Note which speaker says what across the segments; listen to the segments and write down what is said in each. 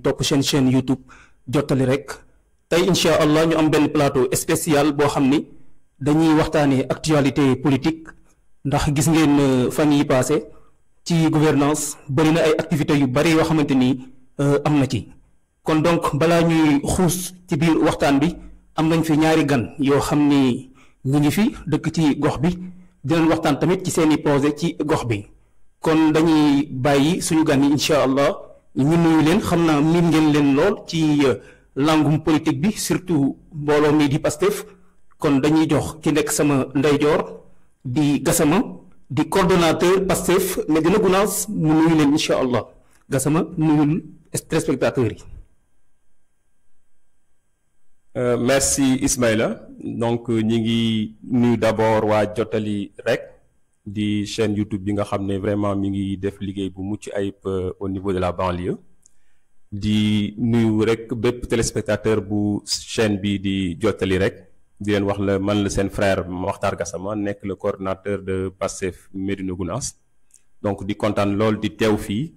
Speaker 1: topp chaîne YouTube jottali rek tey incha allah ñu am benn plateau spécial boo xam ni dañuy waxtaanee actualité politique ndax gis ngeen fan yi passé ci gouvernance bëri na ay activités yu bari yoo xamante ni am na ci kon donc balaa ñuy xuus ci biir waxtaan bi am nañ fi ñaari gan yoo xam ni ñu ngi fi dëkk ci gox bi dinañ waxtaan tamit ci seeni projet ci gox bi kon dañuy bàyyi suñu gan yi incha allah ñu nuyu leen xam naa miin ngeen leen lool ci langum politique bi surtout mbooloo mi di Pastef kon dañuy jox ki nekk sama ndeyjoor di Gassama di coordonnateur Pastef Médina Gounass mu nuyu leen incha allah Gassama nuyul téléspectateurs yi.
Speaker 2: Merci Ismaïla donc ñi ngi nuyu d'abord waa Jottali rek di chaîne YouTube bi nga xam ne vraiment mi ngi def liggéey bu mucc ayib au niveau de la banlieue di nuyu rek bépp téléspectateur bu chaîne bi di Jottali rek di leen wax la man la seen frère Mokhtar Gassama nekk le coordonnateur de Pastef Médina Gounass donc di kontaan lool di teew fii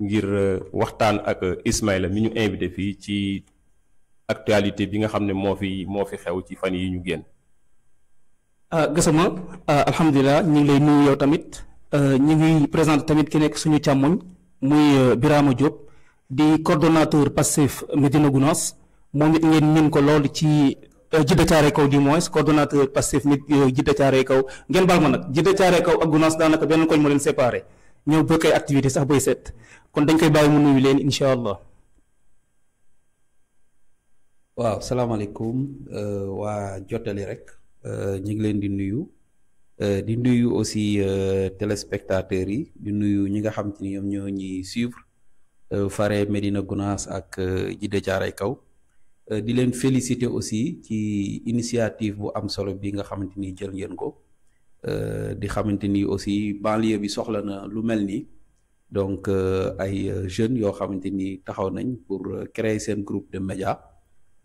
Speaker 2: ngir waxtaan ak Ismaïla mi ñu invité fii ci actualité bi nga xam ne moo fi xew ci fan yi ñu génn.
Speaker 1: Gassama alhamdulilah ñu ngi lay nuyu yow tamit ñu ngi présenté tamit ki nekk suñu càmmoñ muy Birama Diop di coordonnateur Pastef Médina Gounass moom it ngeen mën ko lool ci Djiddah Thiaroye Kaw du moins coordonnateur Pastef nit Djiddah Thiaroye Kaw ngeen baal ma nag Djiddah Thiaroye Kaw ak Gounass daanaka benn koñ moo leen séparé ñëw bokk ay activité sax bay set kon dañ koy bàyyi mu nuyu leen incha allah.
Speaker 3: waaw salaamaaleykum waa Jottali rek ñu ngi leen di nuyu aussi téléspectateurs yi di nuyu ñi nga xam te ni ñoom ñoo ñuy suivre fare Médina Gounass ak Djiddah Thiaroye Kaw di leen féliciter aussi ci initiative bu am solo bi nga xamante ni jël ngeen ko di xamante ni aussi banlieue bi soxla na lu mel nii donc ay jeunes yoo xamante ni taxaw nañ pour créer seen groupe de médias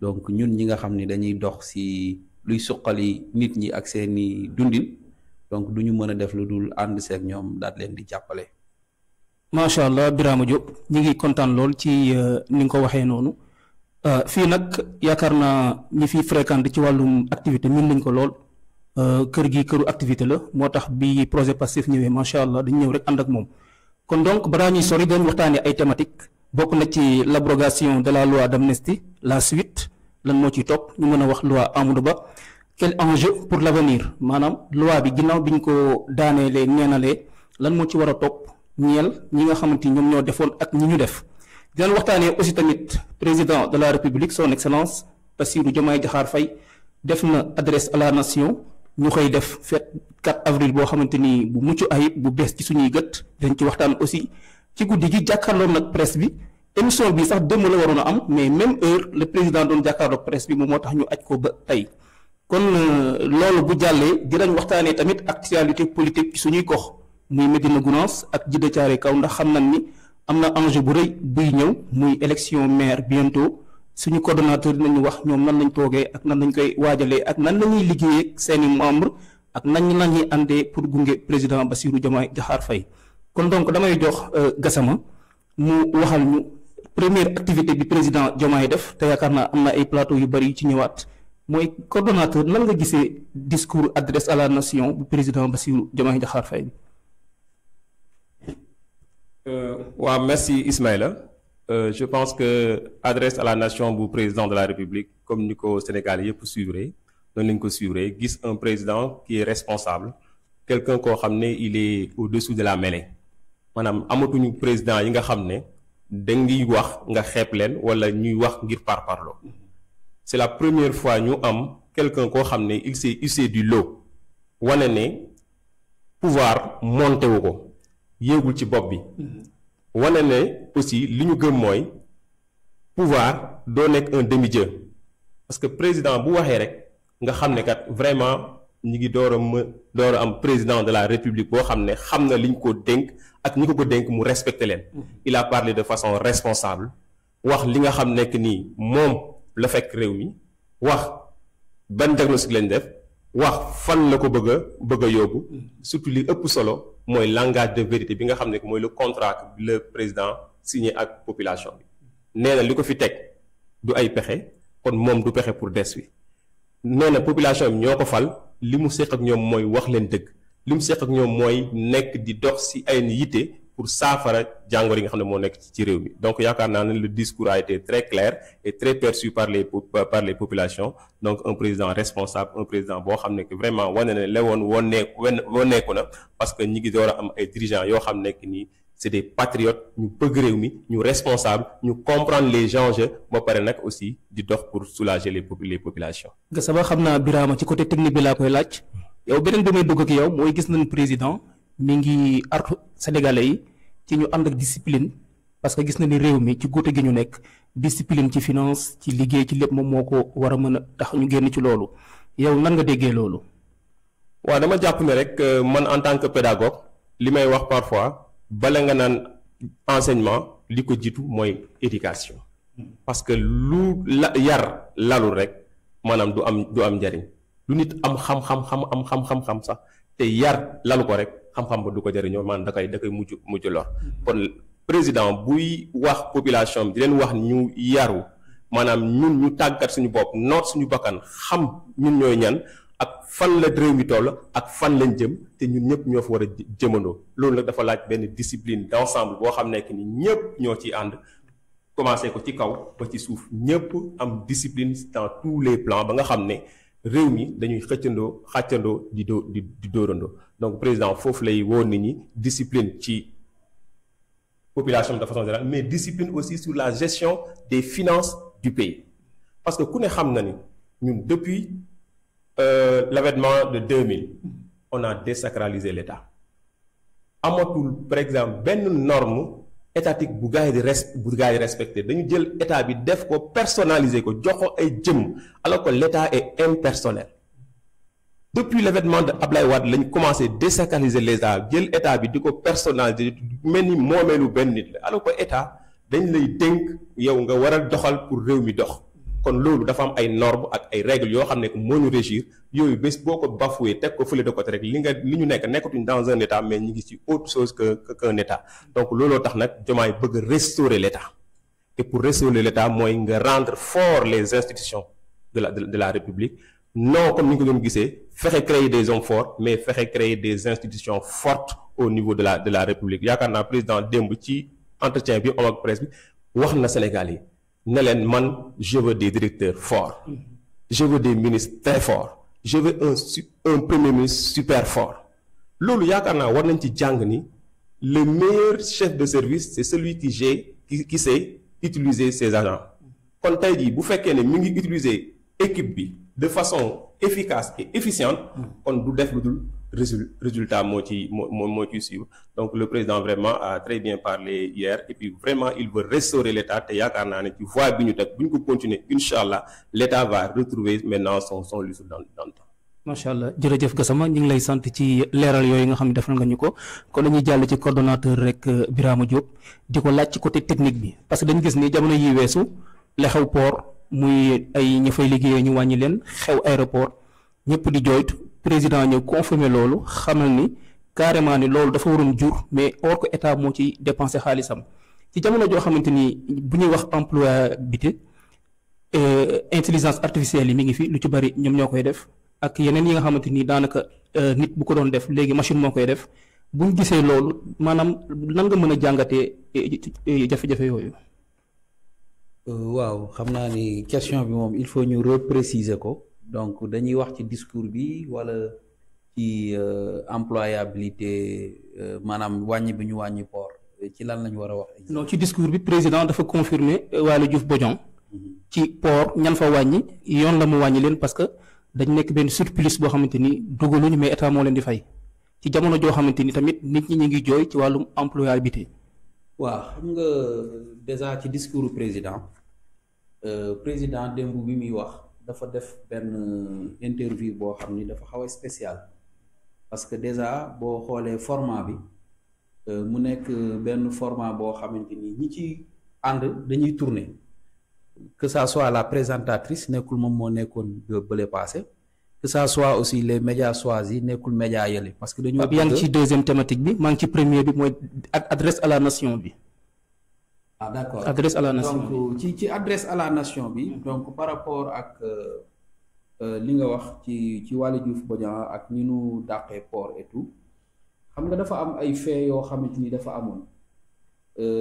Speaker 3: donc ñun ñi nga xam ni dañuy dox ci luy suqali nit ñi ak seeni dundin donc du ñu mën a def lu dul ànd seeg ñoom daal leen di jàppale.
Speaker 1: macha allah Birama Diop ñi ngi kontaan lool ci ni nga ko waxee noonu fii nag yaakaar naa ñi fi fréquente ci wàllum activité min nañ ko lool kër gi këru activité la moo tax bi projet Pastef ñëwee macha allah dañ ñëw rek ànd ak moom kon donc balaa ñuy sori dañ waxtaanee ay thématiques bokk na ci l'abrogation de la loi d'amnistie la suite lan moo ciy topp ñu mën a wax loi Amadou Ba quel enjeu pour l'avenir maanaam loi bi ginnaaw bi ñu ko daaneelee neenalee lan moo ci war a topp ñeel ñi nga xamante ni ñoom ñoo defoon ak ñi ñu def dinañ waxtaanee aussi tamit président de la république son excellence Bassirou Diomaye Diakhar Faye def na adresse à la nation ñu koy def fête 4 avril boo xamante ni bu mucc ayib bu bees ci suñuy gët dañ ci waxtaan aussi ci guddi gi jàkkaarloog nag presse bi émission bi sax démb la waroon a am mais même heure le président doon jàkkaarloog presse bi moom moo tax ñu aj ko ba tey kon loolu bu jàllee dinañ waxtaanee tamit actualité politique ci suñuy gox muy Médina Gounass ak Djiddah Thiaroye Kaw ndax xam nañ ni am na enjeu bu rëy buy ñëw muy élection maire bientôt suñu coordonnateur dinañu wax ñoom nan lañ toogee ak nan lañ koy waajalee ak nan lañuy liggéeyee ak seeni membre ak nan lañuy àndee pour gunge président Bassirou Diomaye Diakhar Faye kon donc damay jox Gassama mu waxal ñu première activité bi président Diomaye def te yaakaar naa am na ay plateau yu bari yu ci ñëwaat mooy coordonnateur nan nga gisee discours adresse à la nation bu président Bassirou Diomaye Diakhar Faye bi.
Speaker 2: waaw merci Ismaïla je pense que adresse à la nation bu président de la République comme ni ko Sénégal yëpp suivre noonu lañ ko suivre gis un président qui est responsable quelqu'un koo xam ne il est au-dessous de la mêlée maanaam amatuñu président yi nga xam ne dañuy wax nga xeeb leen wala ñuy wax ngir parparloo c'est la première fois ñu am quelqu'un koo xam ne il s'est usé du lot wane ne pouvoir monté wu ko yéegul ci bopp bi wane ne aussi li ñu gëm mooy pouvoir doo nekk un demi-dieu parce que président bu waxee rek nga xam ne kat vraiment ñi ngi door a am président de la république boo xam ne xam na li ñu ko dénk ak ñi ko dénk mu respecté leen il a parlé de façon responsable wax li nga xam nekk nii moom la fekk réew mi wax ban diagnostic lañ def wax fan la ko bëgg a yóbbu surtout li ëpp solo mooy langage de vérité bi nga xam ne mooy le contrat que le président signé ak population bi nee na li ko fi teg du ay pexe kon moom du pexe pour des fi nee na population bi ñoo ko fal li mu séq ak ñoom mooy wax leen dëgg li mu séq ak ñoom mooy nekk di dox ci ay yitte pour saafara jàngoro yi nga xam ne moo nekk ci réew mi donc yaakaar naa ne le discours a été très clair et très perçu par les populations donc un président responsable un président boo xam ne que vraiment wane na lewoon woneeku na parce que ñi ngi door a am ay dirigeants yoo xam ne que nii c'est des patriotes ñu bëgg réew mi ñu responsable ñu comprendre les enjeux ba pare nag aussi di dox pour soulager les populations.
Speaker 1: Gassama xam naa Birama ci côté technique bi laa koy laaj yow beneen bi may dugg ak yow mooy gis nañ président mi ngi artu sénégalais yi ci ñu ànd ak discipline parce que gis na ni réew mi ci góote gi ñu nekk discipline ci finance ci liggéey ci lépp moom moo ko war a mën a tax ñu génn ci loolu yow nan nga déggee loolu.
Speaker 2: waaw dama jàpp ne rek man en tant que pédagogue li may wax parfois bala nga naan enseignement li ko jiitu mooy éducation parce que lu la yar lalul rek maanaam du am njariñ lu nit am xam-xam sax te yar lalu ko rek xam-xam ba du ko jëriñoo maanaam da koy mujj lor kon président buy wax population bi di leen wax ñu yaru maanaam ñun ñu tàggat suñu bopp noot suñu bakkan xam ñun ñooy ñan ak fan la réew mi toll ak fan lañ jëm te ñun ñëpp ñoo fa war a jëmandoo loolu nag dafa laaj benn discipline d'ensemble boo xam ne que ni ñëpp ñoo ciy ànd commencé ko ci kaw ba ci suuf ñëpp am discipline dans tous les plans ba nga xam ne réew mi dañuy xàccandoo di dóorandoo donc président foofu lay woo nit ñi discipline ci population de façon générale mais discipline aussi sur la gestion des finances du pays parce que ku ne xam na ni ñun depuis l'avènement de 2000 on a désacralisé l'État amatul par exemple benn norme étatique bu gars yi respecté dañu jël état bi def ko personnaliser ko jox ko ay jëm alors que l'état est impersonnel depuis l'avènement de Ablaye Wade lañ commencé désacraliser l'État jël état bi di ko personnaliser mel ni moomeelu benn nit la alors que état dañ lay dénk yow nga war a doxal pour réew mi dox kon loolu dafa am ay normes ak ay règles yoo xam ne moo ñu régir yooyu bés boo ko bafoué teg ko fële de côté rek li ñu nekk nekkatuñ dans un état mais ñu ngi ci autre chose qu'un état donc looloo tax nag Diomaye bëgg restaurer l'état et pour restaurer l'état mooy nga rendre fort les institutions de la République non comme ni nga ko doon gisee fexe créer des hommes forts mais fexe créer des institutions fortes au niveau de la République yaakaar naa président démb ci entretien bi am ak presse bi wax na Sénégal yi ne leen man je veux des directeurs forts je veux des ministres très forts je veux un premier ministre super fort loolu yaakaar naa war nañ ci jàng ni le meilleur chef de service c'est celui qui sait utiliser ses agents kon tey jii bu fekkee ne mi ngi utiliser équipe bi de façon efficace et efficiente kon du def lu dul résultat moo ciy suivre donc le président vraiment a très bien parlé hier et puis vraiment il veut restaurer l'État te yaakaar naa ne ci voie bi ñu teg bu ñu ko continuer incha allah l'État va retrouver maintenant son lustre dans le temps.
Speaker 1: macha allah jërëjëf Gassama ñu ngi lay sant ci leeral yooyu nga xam ne defal nga ñu ko kon dañuy jàll ci coordonnateur rek Birama Diop di ko laaj ci côté technique bi parce que dañu gis ni jamono yi weesu la xew port muy ay ña fay liggéeyee ñu wàññi leen xew aéroport ñëpp di jooytu président ñëw confirmer loolu xamal ni carrément ni loolu dafa waroon jur mais or que état moo ci dépensé xaalisam ci jamono joo xamante ni bu ñuy wax employabilité intelligence artificielle yi mi ngi fi lu ci bari ñoom ñoo koy def ak yeneen yi nga xamante ni daanaka nit bu ko doon def léegi machine moo koy def bu ñu gisee loolu maanaam lan nga mën a jàngatee jafe-jafe yooyu.
Speaker 3: waaw xam naa ni question bi moom il faut ñu repréciser ko. donc dañuy wax ci discours bi wala ci employabilité maanaam wàññi bi ñu wàññi port ci lan lañu war a wax.
Speaker 1: non ci discours bi président dafa confirmer Waly Diouf Bodian ci port ñan fa wàññi yoon la mu wàññi leen parce que dañ nekk benn surplus boo xamante ni dugaluñu mais état moo leen di fay ci jamono joo xamante ni tamit nit ñi ñu ngi jooy ci wàllum employabilité.
Speaker 3: waaw xam nga déjà ci discours président démb bi muy wax. dafa def benn interview boo xam ni dafa xaw a spécial parce que déjà boo xoolee format bi mu nekk benn format boo xamante ni ñi ci ànd dañuy tourner que ça soit la présentatrice nekkul moom moo nekkoon bële passé que ça soit aussi les médias choisis nekkul médias yële parce que dañoo
Speaker 1: yaa ngi ci deuxième thématique bi maa ngi ci premier bi mooy ak adresse à la nation bi.
Speaker 3: ah d'accord
Speaker 1: adresse à la nation
Speaker 3: donc ci adresse à la nation bi donc par rapport ak li nga wax ci Waly Diouf Bodian ak ñi nu dàqee port et tout xam nga dafa am ay faits yoo xamante ni dafa amoon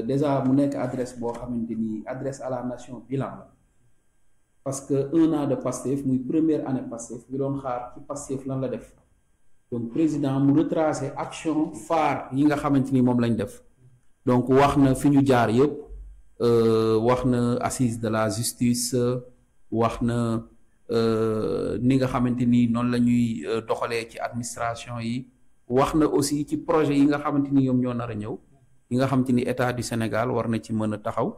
Speaker 3: déjà mu nekk adresse boo xamante ni adresse à la nation bilan la parce que 1 an de Pastef muy première année Pastef bi doon xaar ci Pastef lan la def donc président mu retracé action phare yi nga xamante ni moom lañ def donc wax na fi ñu jaar yëpp wax na assise de la justice wax na ni nga xamante ni noonu la ñuy doxalee ci administration yi wax na aussi ci projet yi nga xamante ni ñoom ñoo nar a ñëw yi nga xamante ni état du Sénégal war na ci mën a taxaw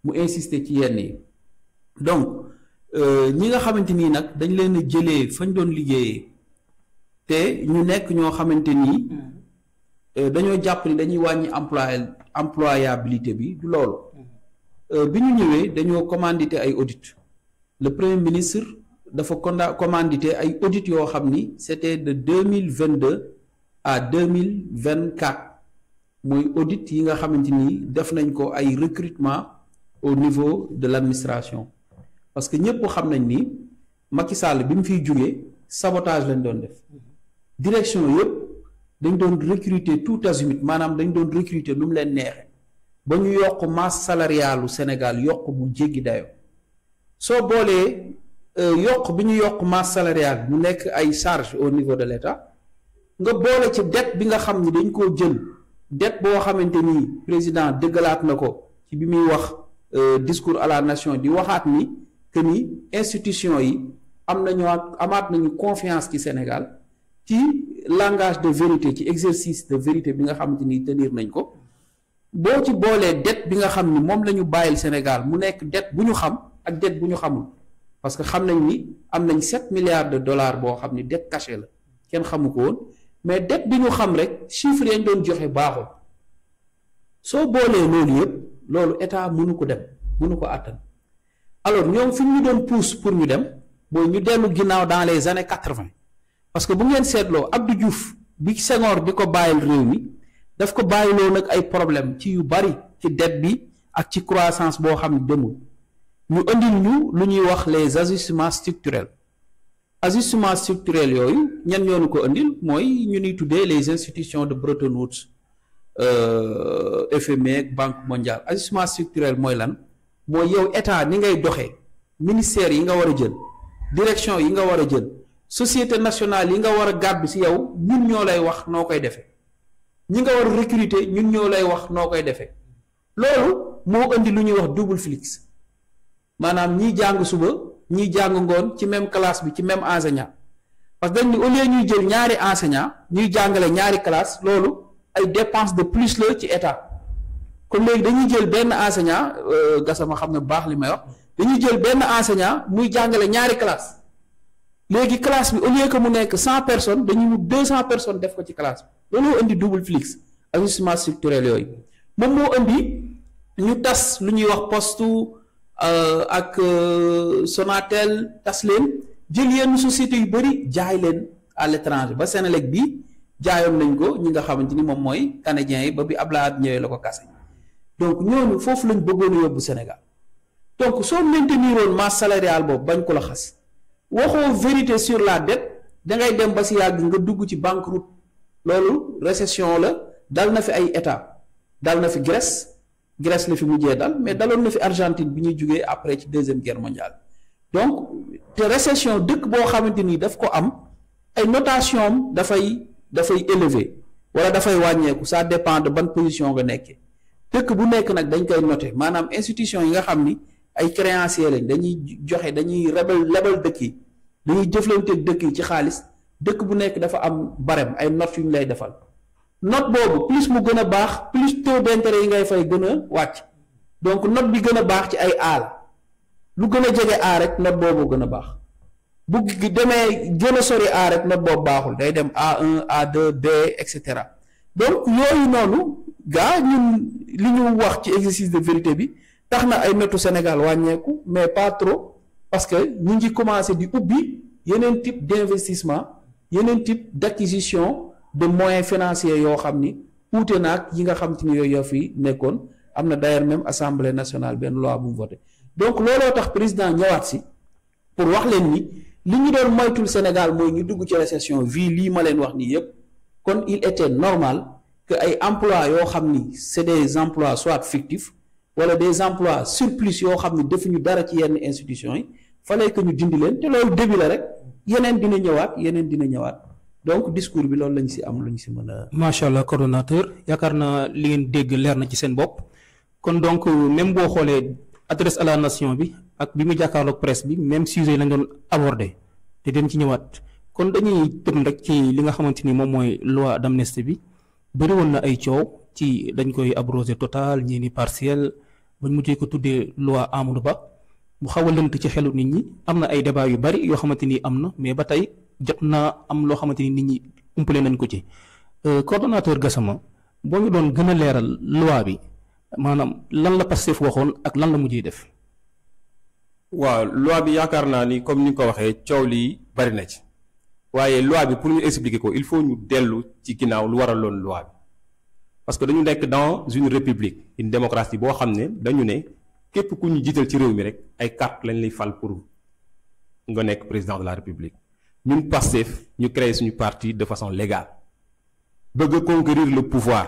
Speaker 3: mu insister ci yenn yi donc ñi nga xamante ni nag dañ leen a jëlee fañ doon liggéeyee te ñu nekk ñoo xamante ni dañoo jàpp ni dañuy wàññi employabilité bi du loolu bi ñu ñëwee dañoo commandité ay audit le premier ministre dafa commandité ay audit yoo xam ni c'était de 2022 à 2024 mooy audit yi nga xamante ni def nañ ko ay recrutement au niveau de l'administration parce que ñëpp xam nañ ni Macky Sall bi mu fiy jugee sabotage lañ doon def direction yëpp dañ doon recruter tout azimut maanaam dañ doon recruter lu mu leen neexe ba ñu yokk masse salariale u Sénégal yokk bu jéggi dayo soo boolee yokk bi ñu yokk masse salariale mu nekk ay charge au niveau de l'État nga boole ci dette bi nga xam ni dañ koo jël dette boo xamante ni président dëggalaat na ko ci bi muy wax discours à la nation di waxaat ni que ni institution yi amaat nañu confiance ci Sénégal ci langage de vérité ci exercice de vérité bi nga xamante ni tenir nañ ko boo ci boolee dette bi nga xam ni moom la ñu bàyyil Sénégal mu nekk dette bu ñu xam ak dette bu ñu xamul parce que xam nañ ni am nañ 7 milliards de dollars boo xam ni dette cachée la kenn xamu ko woon mais dette bi ñu xam rek chiffres yañ doon joxe baaxul soo boolee loolu yëpp loolu état mënu ko dem mënu ko àttan alors ñoom fi ñu doon pousse pour ñu dem booy ñu dellu ginnaaw dans les années 80 parce que bu ngeen seetloo Abdou Diouf bi Senghor di ko bàyyil réew mi daf ko bàyyiloo nag ay problème ci yu bari ci dette bi ak ci croissance boo xam ne demul ñu indil ñu lu ñuy wax les ajustements structurels yooyu ñan ñoo ñu ko indil mooy ñu ñuy tuddee les institutions de Bretton Woods FMI ak Banque mondiale ajustement structurel mooy lan mooy yow état ni ngay doxee ministère yi nga war a jël direction yi nga war a jël société nationale yi nga war a gàddu ci yow ñun ñoo lay wax noo koy defee ñi nga war a recruter ñun ñoo lay wax noo koy defee loolu moo indi lu ñuy wax double flux maanaam ñiy jàng suba ñiy jàng ngoon ci même classe bi ci même enseignant parce que dañ ni au lieu ñuy jël ñaari enseignant ñuy jàngale ñaari classe loolu ay dépenses de plus la ci état kon léegi dañuy jël benn enseignant Gassama xam na baax li may wax dañuy jël benn enseignant muy jàngale ñaari classe léegi classe bi au lieu que mu nekk 100 personnes dañuy wut 200 personnes def ko ci classe bi looloo indi double flux ajustement structurel yooyu moom moo indi ñu tas lu ñuy wax poste ak Sonatel tas leen jël yenn sociétés yu bëri jaay leen à l'étranger ba Sénélec bi jaayoon nañ ko ñi nga xamante ni moom mooy canadiens yi ba bi Abdoulaye ñëwee la ko kase donc ñooñu foofu lañ bëggoon a yóbbu Sénégal donc soo mainteniroon masse salariale boobu bañ ko la xas waxoo vérité sur la dette dangay dem ba si yàgg nga dugg ci banqueroute loolu récession la dal na fi ay état dal na fi Grèce la fi mujjee dal mais daloon na fi Argentine bi ñuy jugee après ci deuxième guerre mondiale donc te récession dëkk boo xamante ni daf ko am ay notation am dafay élevé wala dafay wàññeeku ça dépend de ban position nga nekkee dëkk bu nekk nag dañ koy noter maanaam institution yi nga xam ni ay créanciers lañ dañuy joxe dañuy lebal dëkk yi dañuy jëflanteeg dëkk yi ci xaalis dëkk bu nekk dafa am barème ay notes yu ñu lay defal note boobu plus mu gën a baax plus taux d'intérêt yi ngay fay gën a wàcc donc note bi gën a baax ci ay A la lu gën a jege A rek note boobu gën a baax bu demee gën a sori A rek note boobu baaxul day dem A1 A2 B et cetera donc yooyu noonu gaa ñun li ñu wax ci exercice de vérité bi tax na ay notu Sénégal wàññeeku mais pas trop parce que ñu ngi commencé di ubbi yeneen type d'investissement yeneen type d'acquisition de moyens financiers yoo xam ni uute naag yi nga xam te ni yooyu yoo fi nekkoon am na d'ailleurs même assemblée nationale benn loi bu mu voté donc looloo tax président ñëwaat si pour wax leen ni li ñu doon moytul Sénégal mooy ñu dugg ci récession vie lii ma leen wax nii yépp kon il était normal que ay emplois yoo xam ni c'est des emplois soit fictifs wala des emplois surplus yoo xam ni defuñu dara ci yenn institutions yi fallait que ñu dindi leen te loolu début la rek yeneen dina ñëwaat donc discours bi loolu lañ si am lu ñu si mën a.
Speaker 1: macha allah coordonnateur yaakaar naa li ngeen dégg leer na ci seen bopp kon donc même boo xoolee adresse à la nation bi ak bi mu jàkkaarloog presse bi même sujet lañ doon abordé te dem ci ñëwaat kon dañuy tëm rek ci li nga xamante ni moom mooy loi d'amnistie bi bëri woon na ay coow ci dañ koy abrogé total ñii ni partiel bañ mujjee ko tuddee loi Amadou Ba mu xaw a lënt ci xelu nit ñi am na ay débat yu bari yoo xamante ni am na mais ba tey jot naa am loo xamante ni nit ñi umpale nañ ko ci coordonnateur Gassama boo ñu doon gën a leeral loi bi maanaam lan la Pastef waxoon ak lan la mujjee def.
Speaker 2: waaw loi bi yaakaar naa ni comme ni nga ko waxee coow lii bari na ci waaye loi bi pour ñu expliquer ko il faut ñu dellu ci ginnaaw lu waraloon loi bi parce que dañu nekk dans une république une démocratie boo xam ne dañu ne képp ku ñu jiital ci réew mi rek ay carte lañ lay fal pour nga nekk président de la république ñun Pastef ñu créé suñu parti de façon légale bëgg a conquérir le pouvoir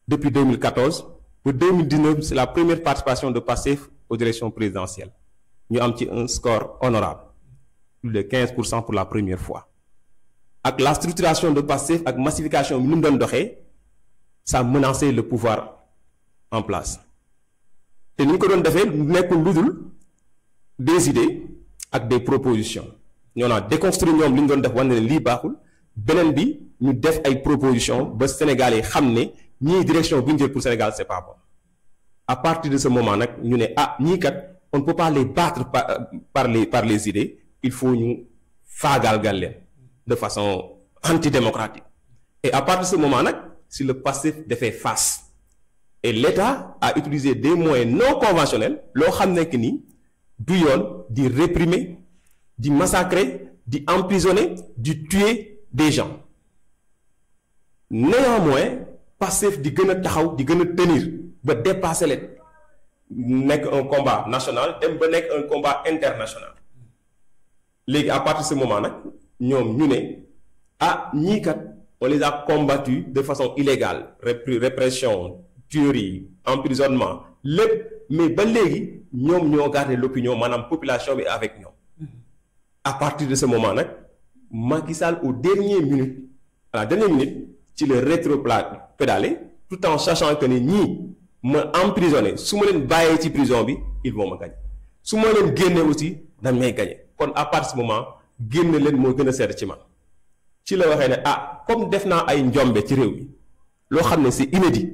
Speaker 2: depuis 2014 ba 2019 c'est la première participation de Pastef aux élections présidentielles ñu am ci un score honorable plus de 15% pour la première fois ak la structuration de Pastef ak massification bi nu mu doon doxee ça menaçait le pouvoir en place te ni ñu ko doon defee nekkul lu dul des idées ak des propositions ñoo naa déconstruire ñoom li ñu doon def wane ne lii baaxul beneen bi ñu def ay propositions ba Sénégal yi xam ne ñii direction bi ñu jël pour Sénégal c'est pas bon à partir de ce moment nag ñu ne ah ñii kat on ne peut pas les battre par les idées il faut ñu faagaalgal leen de façon antidémocratique et à partir de ce moment nag si le Pastef defee face et l'État a utilisé des moyens non conventionnels loo xam ne que ni du yoon di réprimer di massacrer di emprisonner di tuer des gens néanmoins Pastef di gën a taxaw di gën a tenir ba dépasser leen nekk un combat national dem ba nekk un combat international léegi à partir de ce moment nag ñoom ñu ne ah ñii kat on les a combattus de façon illégale répression tuerie emprisonnement lépp mais ba léegi ñoom ñoo garder l'opinion maanaam population bi avec ñoom à partir de ce moment nag Macky Sall à la dernière minute ci le rétropédalé tout en sachant que ni ñii ma emprisonné su ma leen bàyyee ci prison bi ils vont ma gagner su ma leen génnee aussi dañ may gagner kon à partir de ce moment génne leen moo gën a sedd ci man ci la waxee ne ah comme def naa ay njombe ci réew mi loo xam ne c'est inédit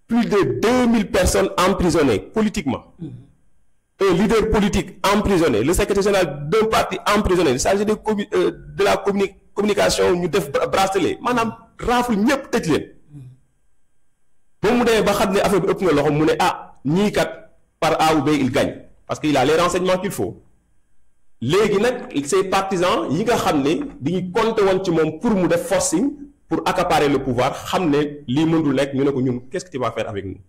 Speaker 2: plus de 2000 personnes emprisonnées politiquement un leader politique emprisonné le secrétaire général d'un parti emprisonné chargé de la communication ñu def bracelet maanaam raaful ñépp tëj leen ba mu demee ba xam ne affaire bi ëpp na loxo mu ne ah ñii kat par A ou B il gagne parce que il a les renseignements qu'il faut léegi nag ces partisans yi nga xam ne dañuy compter woon ci moom pour mu def forcing pour accaparer le pouvoir xam ne lii mënul nekk ñu ne ko ñun qu'est-ce que tu vas faire avec nous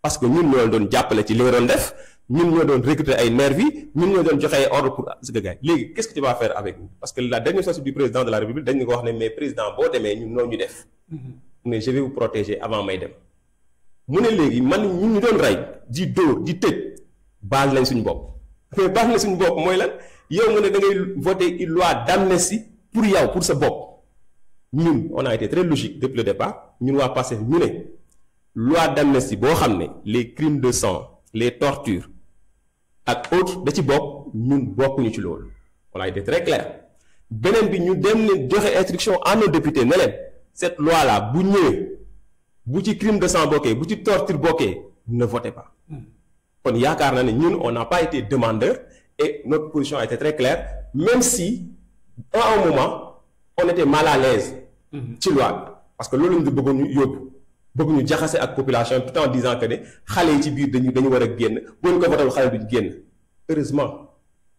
Speaker 2: parce que ñun ñoo doon jàppale ci li nga doon def ñun ñoo doon recruter ay nervis ñun ñoo doon joxe ay ordre pour ce gars léegi qu'est-ce que tu vas faire avec nous parce que la dernière sortie du président de la République dañ ñu ko wax ne mais président boo demee ñun noo ñu def mais je vais vous protéger avant may dem mu ne léegi man ñun ñu doon rey di dóor di tëj baal nañ suñu bopp mais baal nañ suñu bopp mooy lan yow nga ne da ngay voter une loi d'amnistie pour yow pour sa bopp ñun on a été très logique depuis le départ ñun waa Pastef ñu ne loi d'amnistie boo xam ne les crimes de sang les tortures ak autres da ci bokk ñun bokkuñu ci loolu on a été très clair beneen bi ñu dem ne joxe instruction à nos députés ne leen cette loi là bu ñëwee bu ci crime de sang bokkee bu ci torture bokkee ne votez pas kon yaakaar na ne ñun on n'a pas été demandeur et notre position a été très claire même si à un moment on était mal à l'aise ci loi bi parce que loolu ñu bëggoon ñu yóbbu bëgg ñu jaxase ak population tout en disant que ne xale yi ci biir dañu war a génn boo ñu ko votal xale duñ génn heureusement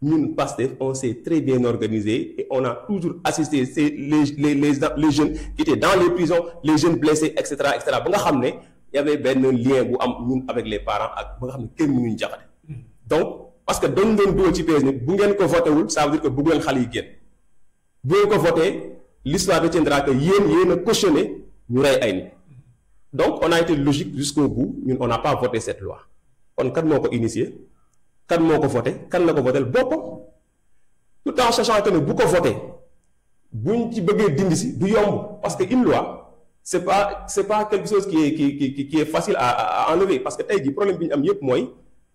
Speaker 2: ñun Pastef on s'est très bien organisé et on a toujours assisté les jeunes qui étaient dans les prisons les jeunes blessés et cetera ba nga xam ne y avait benn lien bu am ñun avec les parents ak ba nga xam ne kenn mënuñu jaxate donc parce que dañ doon dugal ci PS ni bu ngeen ko voté wul ça veut dire que bëgg leen xale yi génn bu ngeen ko voté l'histoire retiendra que yéen a cautionné ñu rey ay nit donc on a été logique jusqu'au bout ñun on n'a pas voté cette loi kon kan moo ko initié kan moo ko voté kan la ko voté boppam tout en sachant que ne bu ko voté buñ ci bëggee dindi si du yomb parce que une loi c'est pas quelque chose qui est facile à enlever parce que tey jii problème bi ñu am yépp mooy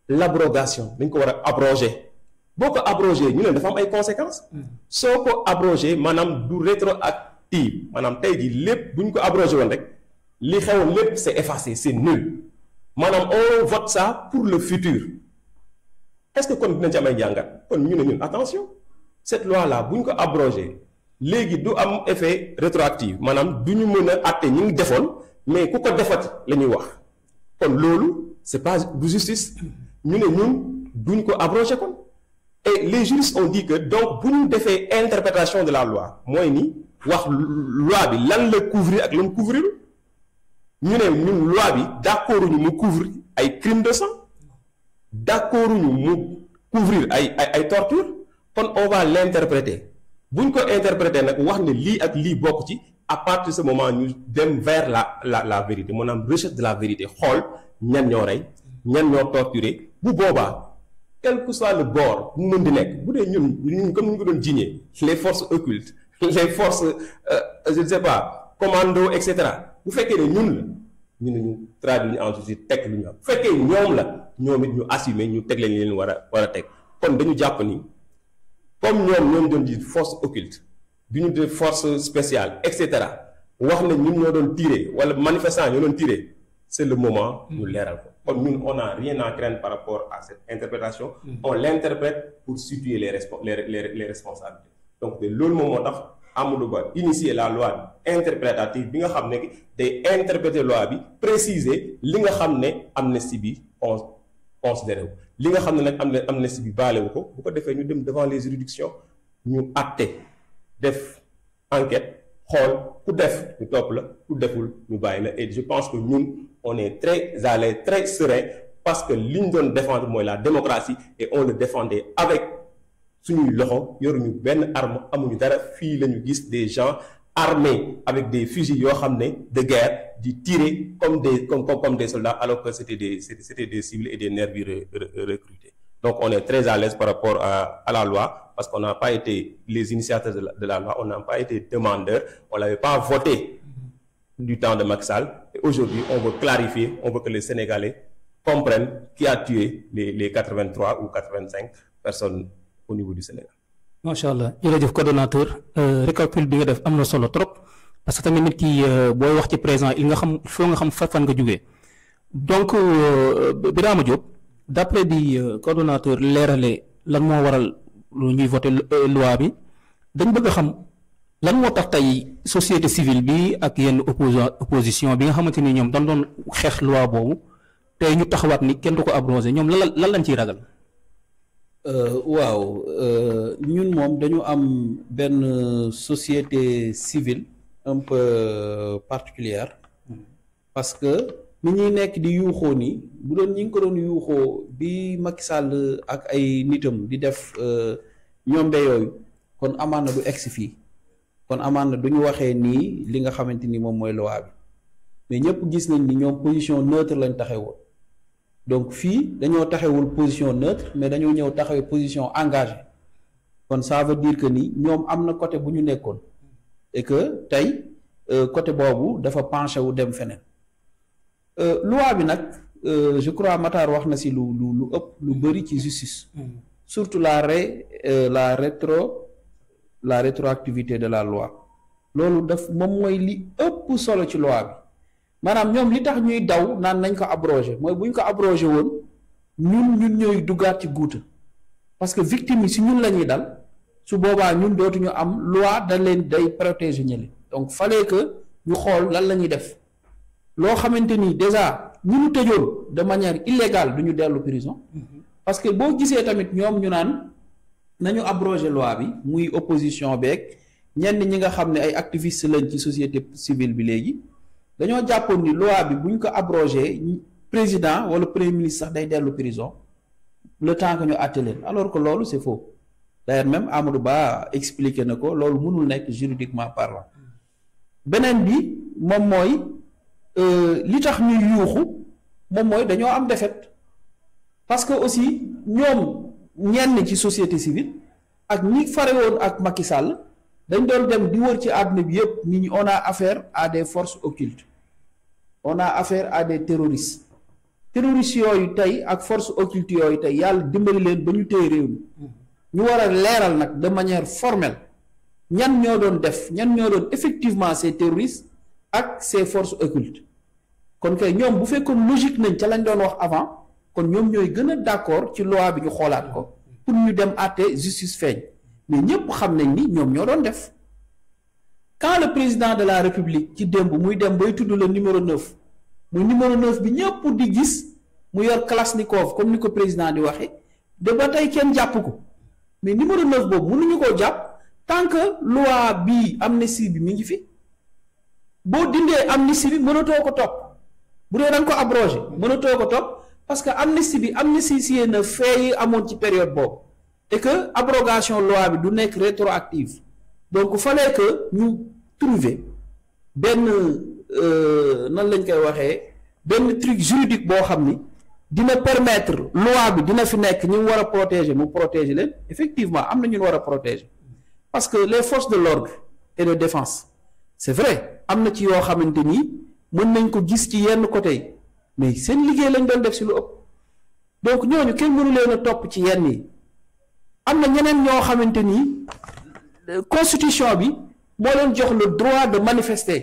Speaker 2: l'abrogation dañ ko war a abroger boo ko abrogé ñu ne dafa am ay conséquences soo ko abrogé maanaam du rétroactive maanaam tey jii lépp bu ñu ko abrogé woon rek li xewoon lépp c'est effacé c'est nul maanaam on vote ça pour le futur est-ce que kon dinañ ci am ay jàngat kon ñu ne ñun attention cette loi là bu ñu ko abrogé léegi du am effet rétroactif maanaam du ñu mën a àtte ñi ngi defoon mais ku ko defati la ñuy wax kon loolu c'est pas du justice ñu ne ñun duñ ko abrogé kon et les juristes ont dit que donc bu ñu defee interprétation de la loi mooy ni wax loi bi lan la couvrir ak lan couvrir ñu ne ñun loi bi d'accord ñu mu couvrir ay crimes de sang d'accord ñu mu couvrir ay torture kon on va l'interpréter bu ñu ko interpréter nag wax ne lii ak lii bokk ci à partir de ce moment ñu dem vers la vérité maanaam recherche de la vérité xool ñan ñoo rey ñan ñoo torturé bu boobaa quel que soit le bord bu mën di nekk bu dee ñun comme ñu ko doon jiiñee les forces occultes les forces je ne sais pas commando et cetera bu fekkee ne ñun la ñu ne ñu traduire en justice teg lu ñu am bu fekkee ñoom la ñoom it ñu assumer ñu teg leen war a teg kon dañu jàpp ni comme ñoom doon di force occulte bi ñu def force spéciale et cetera wax ne ñun ñoo doon tirer wala manifestant ñoo doon tirer c'est le moment ñu leeral ko kon ñun on n'a rien à craindre par rapport à cette interprétation on l'interprète pour situer les responsabilités donc de loolu moom moo tax Amadou Ba initier la loi interprétative bi nga xam ne day interpréter loi bi préciser li nga xam ne amnistie bi considéré wu li nga xam ne nag amnistie bi baale wu ko bu ko defee ñu dem devant les juridictions ñu àtte def enquête xool ku def ñu topp la ku deful ñu bàyyi la et je pense que ñun on est très à l'aise très serein parce que li ñu doon défendre mooy la démocratie et on le défendait avec suñuy loxo yoruñu benn arme amuñu dara fii la ñu gis des gens armés avec des fusils yoo xam ne de guerre di tirer comme des soldats alors que c'était des civils et des nervis recrutés donc on est très à l'aise par rapport à la loi parce qu'on n'a pas été les initiateurs de la loi on n'a pas été demandeurs on l'avait pas voté du temps de Macky Sall et aujourd'hui on veut clarifier on veut que les Sénégalais comprennent qui a tué les 83 ou 85 personnes au niveau du Sénégal.
Speaker 1: macha allah jërëjëf coordonnateur récapitule bi nga def am na solo trop parce que tamit nit ki booy wax ci présent il nga xam foo nga xam fan nga jógee donc Birama Diop d'après bi coordonnateur leerale lan moo waral lu ñuy voter loi bi dañ bëgg a xam lan moo tax tey société civile bi ak yenn opposition bi nga xamante ni ñoom dañ doon xeex loi boobu tey ñu taxawaat ni kenn du ko abrogé ñoom lan lañ ciy ragal.
Speaker 3: waaw ñun moom dañu am benn société civile un peu particulière parce que ni ñuy nekk di yuuxoo ni bu doon ñi ngi ko doon yuuxoo bi Macky Sall ak ay nitam di def ñoombe yooyu kon amaan na du egsi fii kon amaan na du ñu waxee nii li nga xamante ni moom mooy loi bi mais ñëpp gis nañ ni ñoom position neutre lañ taxawoon donc fii dañoo taxawul position neutre mais dañoo ñëw taxawee position engagée kon ça veut dire que ni ñoom am na côté bu ñu nekkoon et que tey côté boobu dafa penché wu dem feneen loi bi nag je crois Matar wax na si lu ëpp lu bëri ci justice surtout la rétroactivité de la loi loolu daf moom mooy li ëpp solo ci loi bi maanaam ñoom li tax ñuy daw naan nañ ko abrogé mooy bu ñu ko abrogé woon ñun ñooy duggaat ci guuta parce que victime yi si ñun la ñuy dal su boobaa ñun dootuñu am loi da leen day protéger ñële donc fallait que ñu xool lan la ñuy def loo xamante ni déjà ñu nu tëjoon de manière illégale du ñu dellu prison parce que boo gisee tamit ñoom ñu naan nañu abrogé loi bi muy opposition beeg ñenn ñi nga xam ne ay activistes lañ ci société civile bi léegi dañoo jàppoon ni loi bi buñ ko abrogé président wala premier ministre sax day dellu prison le temps que ñu àtte leen alors que loolu c'est faux d'ailleurs même Amadou Ba expliqué na ko loolu mënul nekk juridiquement parlant beneen bi moom mooy li tax ñuy yuuxu moom mooy dañoo am défaite parce que aussi ñoom ñenn ci société civile ak ñi fare woon ak Macky Sall dañ doon dem di wër ci àdduna bi yëpp nit ñi on a affaire à des forces occultes on a affaire à des terroristes yooyu tey ak forces occultes yooyu tey yàlla dimbali leen ba ñu téye réew mi ñu war a leeral nag de manière formelle ñan ñoo doon effectivement ces terroristes ak ces forces occultes kon kay ñoom bu fekkoon logique nañ ca lañ doon wax avant kon ñoom ñooy gën a d'accord ci loi bi ñu xoolaat ko pour ñu dem àtte justice feeñ mais ñëpp xam nañ ni ñoom ñoo doon def quand le président de la république ci démb muy dem bay tudd le numéro 9 muy numéro 9 bi ñëpp di gis mu yor Kalachnikov comme ni ko président di waxe de ba tey kenn jàpp ko mais numéro 9 boobu mënuñu koo jàpp tant que loi bi amnistie bi mi ngi fi boo dindee amnistie bi mënatoo ko topp bu dee da nga ko abrogé mënatoo ko topp parce que amnistie bi amnistie na fee yi amoon ci période boobu et que abrogation loi bi du nekk rétroactive donc fallait que ñu trouver benn nan lañ koy waxee benn truc juridique boo xam ni dina permettre loi bi dina fi nekk ñu war a protéger mu protéger leen effectivement am na ñu war a protéger parce que les forces de l'ordre et de défense c'est vrai am na ci yoo xamante ni mën nañ ko gis ci yenn côté yi mais seen liggéey lañ doon def si lu ëpp donc ñooñu kenn mënu leen a topp ci yenn yi am na ñeneen ñoo xamante ni constitution bi moo leen jox le droit de manifester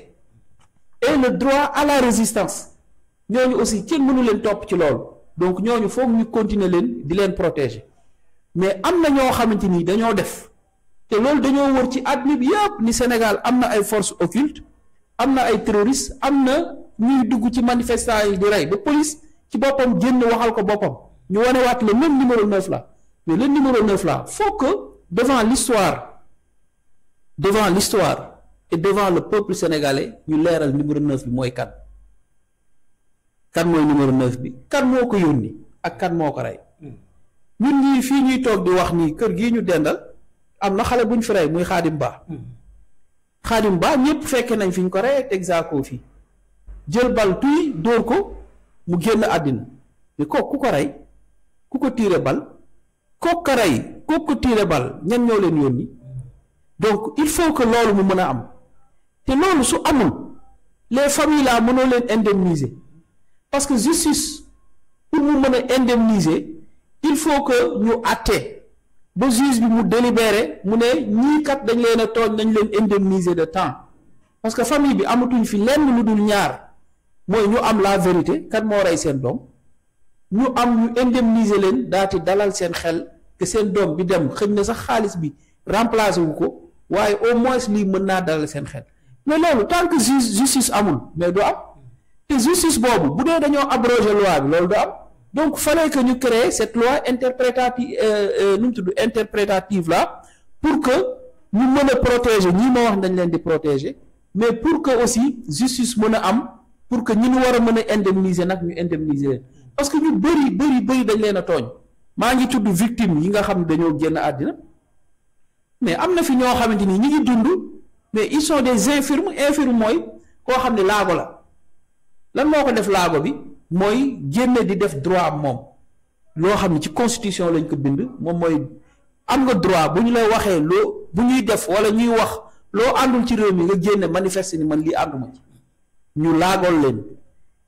Speaker 3: et le droit à la résistance ñooñu aussi kenn mënu leen topp ci loolu donc ñooñu foog ñu continuer leen di leen protéger mais am na ñoo xamante ni dañoo def te loolu dañoo wër ci àdduna bi yëpp ni Sénégal am na ay forces occultes am na ay terroristes am na ñuy dugg ci manifestants yi di rey ba police ci boppam génn waxal ko boppam ñu wanewaat le même numéro 9 là mais le numéro 9 là faut que devant l'histoire et devant le peuple sénégalais ñu leeral numéro 9 bi mooy kan mooy numéro 9 bi kan moo ko yónni ak kan moo ko rey ñun ñii fii ñuy toog di wax nii kër gii ñu dendal am na xale bu ñu fi rey muy Xaadim Ba ñëpp fekke nañ fi ñu ko rey Texaco fii jël bal tuy dóor ko mu génn àddina mais kooku ku ko rey ku ko tiire bal kooku ko rey kooku ko tiire bal ñan ñoo leen yónni donc il faut que loolu mu mën a am te loolu su amul les familles là mënoo leen indemniser parce que justice pour mu mën a indemniser il faut que ñu àtte ba juge bi mu délibéré mu ne ñii kat dañ leen a tooñ nañ leen indemniser de temps parce que famille bi amatuñ fi lenn lu dul ñaar mooy ñu am la vérité kat moo rey seen doom ñu am ñu indemniser leen daati dalal seen xel que seen doom bi dem xëñ na sax xaalis bi remplacer wu ko waaye au moins lii mën naa dalal seen xel mais loolu tant que justice amul mais du am te justice boobu bu dee dañoo abroger loi bi loolu du am donc fallait que ñu créer cette loi interprétative là pour que ñu mën a protéger ñii ma wax dañ leen di protéger mais pour que aussi justice mën a am pour que ñi ñu war a mën a indemniser nag ñu indemniser leen parce que ñu bëri dañ leen a tooñ maa ngi tudd victime yi nga xam ne dañoo génn àddina mais am na fi ñoo xamante ni ñi ngi dund mais ils sont des infirmes mooy koo xam ne laago la lan moo ko def laago bi mooy génne di def droit am moom loo xam ne ci constitution lañ ko bind moom mooy am nga droit bu ñu la waxee loo bu ñuy def wala ñuy wax loo àndul ci réew mi nga génne manifester ni man lii ànduma ci ñu laagool leen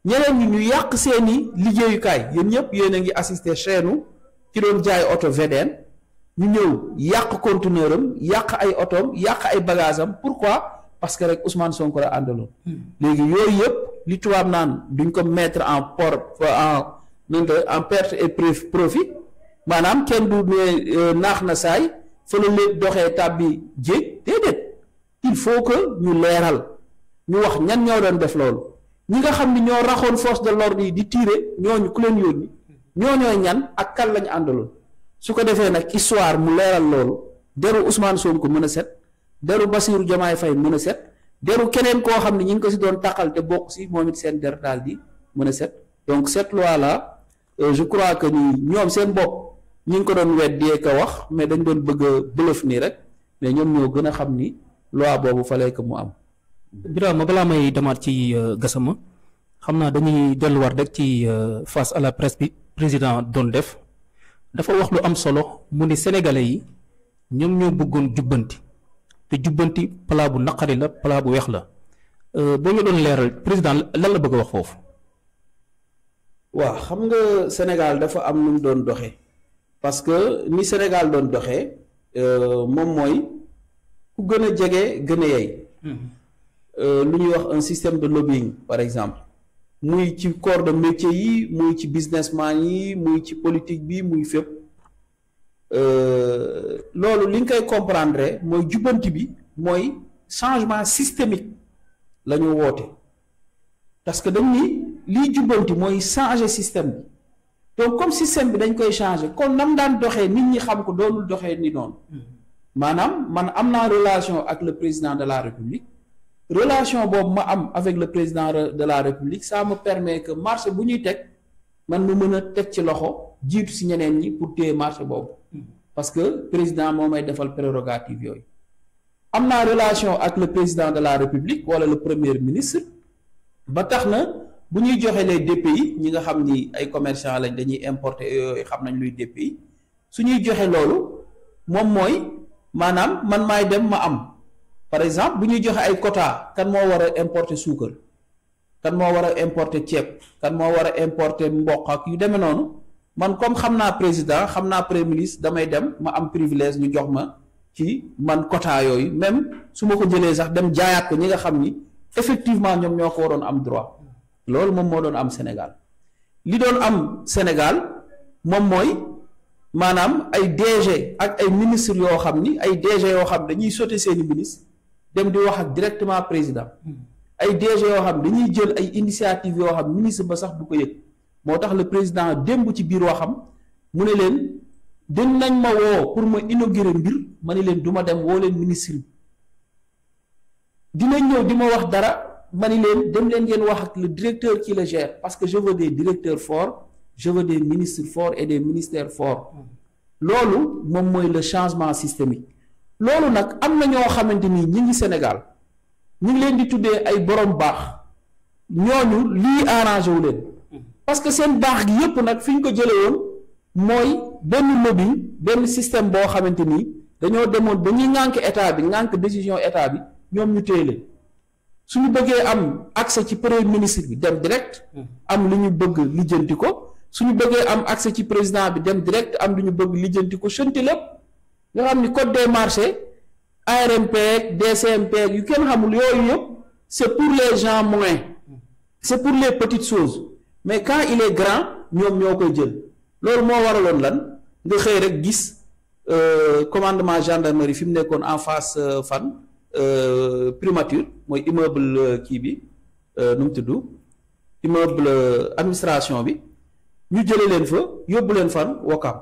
Speaker 3: ñeneen ñi ñu yàq seeni liggéeyukaay yéen ñëpp yéen a ngi assister chaîne ci doon jaay oto VDN ñu ñëw yàq conteneur am yàq ay otoom yàq ay bagages am pourquoi parce que rek Ousmane Sonko la àndaloon léegi yooyu yëpp li tubaab naan duñ ko mettre en perte et profit maanaam kenn du ne naax na saay fa la lépp doxee tàbbi jéeg déedéet il faut que ñu leeral ñu wax ñan ñoo doon def loolu ñi nga xam ni ñoo raxoon force de l'ordre yi di tirer ñooñu ku leen yónni ñooñooy ñan ak kan lañu àndaloon su ko defee nag histoire mu leeral loolu deru Ousmane Sonko mën a set deru Bassirou Diomaye Faye mën a set deru keneen koo xam ne ñi ngi ko si doon taqal te bokk si moom it seen der daal di mën a set. Donc cette loi là je crois que ni ñoom seen bopp ñi ngi ko doon weddee ko wax mais dañ doon bëgg a bëlëf nii rek mais ñoom ñoo gën a xam ni loi boobu fallait que mu am.
Speaker 1: Birama balaa may demaat ci Gassama xam naa dañuy delluwaat rek ci face à la presse bi président doon def dafa wax lu am solo mu ni sénégalais yi ñoom ñoo bëggoon jubbanti te jubbanti plat bu naqari la plat bu weex la boo ñu doon leeral président lan la bëgg a wax foofu.
Speaker 3: waaw xam nga Sénégal dafa am nu mu doon doxee parce que ni Sénégal doon doxee moom mooy ku gën a jege gën a yey. lu ñuy wax un système de lobbying par exemple muy ci corps de métier yi muy ci businessman yi muy ci politique bi muy fépp loolu li nga koy comprendre mooy jubbanti bi mooy changement systémique la ñu woote parce que dañ ni liy jubbanti mooy changer système bi donc comme système bi dañ koy changer kon nam daan doxee nit ñi xam ko doonul doxee ni noonu maanaam man am naa relation ak le président de la République relation boobu ma am avec le président de la République ça me permet que marché bu ñuy teg man mu mën a teg ci loxo jiitu si ñeneen ñi pour téye marché boobu parce que président moo may defal prérogative yooyu am naa relation ak le président de la République wala le premier ministre ba tax na bu ñuy joxe les DPI ñi nga xam ni ay commerçant lañ dañuy importer yooyu xam nañ luy DPI su ñuy joxe loolu moom mooy maanaam man maay dem ma am par exemple bu ñuy joxe ay quota kan moo war a importer suukar kan moo war a importer ceeb kan moo war a importer mboq ak yu demee noonu man comme xam naa président xam naa premier ministre damay dem ma am privilège ñu jox ma ci man quota yooyu même su ma ko jëlee sax dem jaayaat ko ñi nga xam ni effectivement ñoom ñoo ko waroon am droit loolu moom moo doon am Sénégal li doon am Sénégal moom mooy maanaam ay DG ak ay ministres yoo xam ni ay DG yoo xam dañuy sauter seeni ministre dem di wax ak directement président ay DG yoo xam dañuy jël ay initiative yoo xam ministre ba sax du ko yëg moo tax le président démb ci biir waxam mu ne leen dinañ ma woo pour ma inaugurer mbir ma ne leen du ma dem woo leen ministre bi dinañ ñëw di ma wax dara ma ni leen dem leen ngeen wax ak le directeur qui le gère parce que je veux des directeurs forts je veux des ministres forts et des ministères forts loolu moom mooy le changement systémique loolu nag am na ñoo xamante ni ñi ngi Sénégal ñu ngi leen di tuddee ay borom baax ñooñu lii arrangé wu leen parce que seen baax gi yépp nag fi ñu ko jëlee woon mooy benn lobby benn système boo xamante ni dañoo demoon ba ñuy ŋànk état bi ŋànk décision état bi ñoom ñu téye leen suñu bëggee am accès ci premier ministre bi dem direct am li ñu bëgg lijjanti ko suñu bëggee am accès ci président bi dem direct am li ñu bëgg lijjanti ko chanti lépp nga xam ni code des marchés ARMP ak DCMP yu kenn xamul yooyu yëpp c'est pour les gens moyens c'est pour les petites choses mais quand il est grand ñoom ñoo koy jël loolu moo waraloon lan nga xëy rek gis commandement gendarmerie fi mu nekkoon en face fan primature mooy immeuble kii bi nu mu tudd immeuble administration bi ñu jëlee leen fa yóbbu leen fan Wakam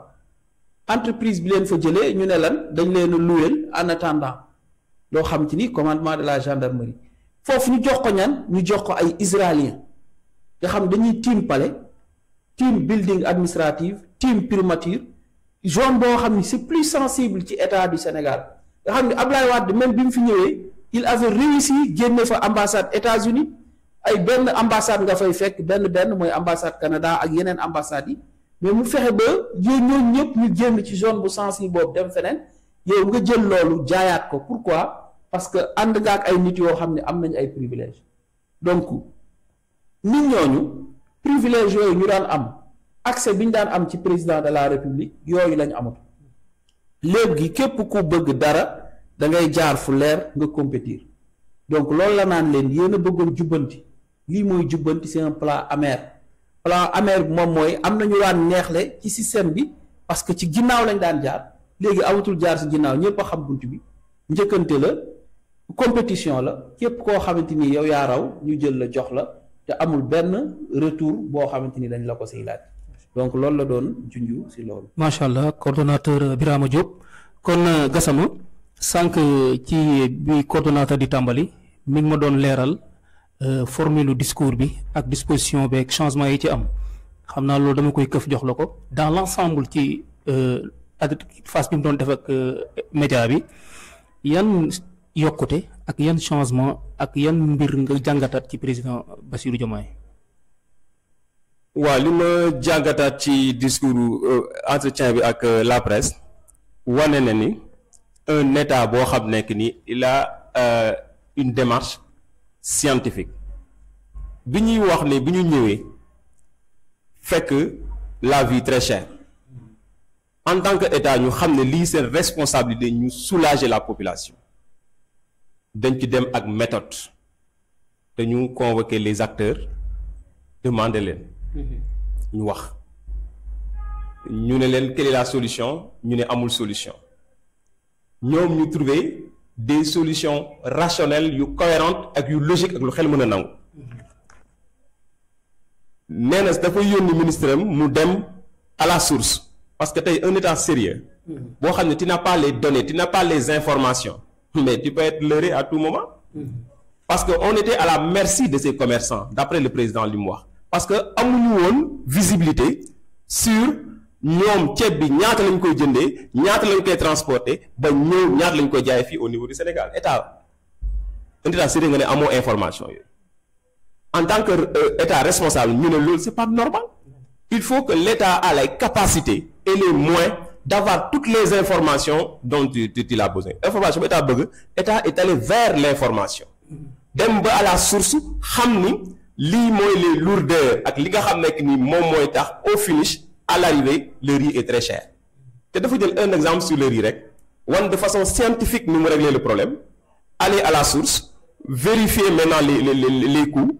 Speaker 3: entreprise bi leen fa jëlee ñu ne lan dañ leen a louer en attendant loo xam ci ni commandement de la gendarmerie foofu ñu jox ko ñan ñu jox ko ay israéliens nga xam dañuy tiim palais tiim building administrative tiim primature zone boo xam ni c'est plus sensible ci état du Sénégal nga xam ne Ablaye Wade même bi mu fi ñëwee il avait réussi génne fa ambassade États-Unis ay benn ambassade nga fay fekk benn mooy ambassade Canada ak yeneen ambassades yi mais mu fexe ba ñooñu ñëpp ñu génn ci zone bu sensible boobu dem feneen yow nga jël loolu jaayaat ko pourquoi parce que ànd nga ak ay nit yoo xam ne am nañu ay privilèges donc nit ñooñu privilèges yooyu ñu daan am accès bi ñu daan am ci président de la République yooyu lañu amatu léegi képp ku bëgg dara da ngay jaar fu leer nga compétir donc loolu la naan leen yéen a bëggoon jubbanti lii mooy jubbanti c'est un plan amer bi moom mooy am nañu daan neexle ci système bi parce que ci ginnaaw lañ daan jaar léegi amatul jaar si ginnaaw ñëpp a xam bunt bi njëkkante la compétition la képp koo xamante ni yow yaa raw ñu jël la jox la te amul benn retour boo xamante ni dañ la ko siy laaj donc loolu la doon junju si loolu.
Speaker 1: macha allah coordonnateur Birama Diop kon Gassama sànq ci bi coordonnateur di tàmbali mi ngi ma doon leeral formule discours bi ak disposition beeg changement yi ci am xam naa loolu dama koy këf jox la ko dans l'ensemble ci phase bi mu doon def ak média bi yan yokkute ak yan changement ak yan mbir nga jàngataat ci président Bassirou Diomaye.
Speaker 2: waaw li ma jàngataat ci discours entretien bi ak la presse wane na ni un état boo xam nekk ni il a une démarche scientifique bi ñuy wax ne bi ñu ñëwee fekk la vie très chère en tant que état ñu xam ne lii seen responsabilité ñu soulager la population dañ ci dem ak méthode te ñu convoquer les acteurs demander leen ñu wax ñu ne leen quelle est la solution ñu ne amul solution ñoom ñu trouver des solutions rationnelles yu cohérentes ak yu logiques ak lu xel mën a nangu nee na dafa yónni ministre am mu dem à la source parce que tey un état sérieux boo xam ne tu n'as pas les données tu n'as pas les informations mais tu peux être leurré à tout moment parce que on était à la merci de ces commerçants d'après le président li mu wax parce que amuñu woon visibilité sur ñoom ceeb bi ñaata lañ koy jëndee ñaata lañ koy transporter ba ñëw ñaata lañ koy jaayee fii au niveau du Sénégal état un état sérieux nga ne amoo information yooyu en tant que état responsable ñu ne loolu c'est pas normal il faut que l'état a les capacités et les moyens d'avoir toutes les informations dont il a besoin information bi état bëgg état est allé vers l'information dem ba à la source xam ni lii mooy les lourdeurs ak li nga xam nekk ni moom mooy tax au finish à l'arrivée le riz est très cher te dafa jël un exemple sur le riz rek wan de façon scientifique ni mu régler le problème aller à la source vérifier maintenant les coûts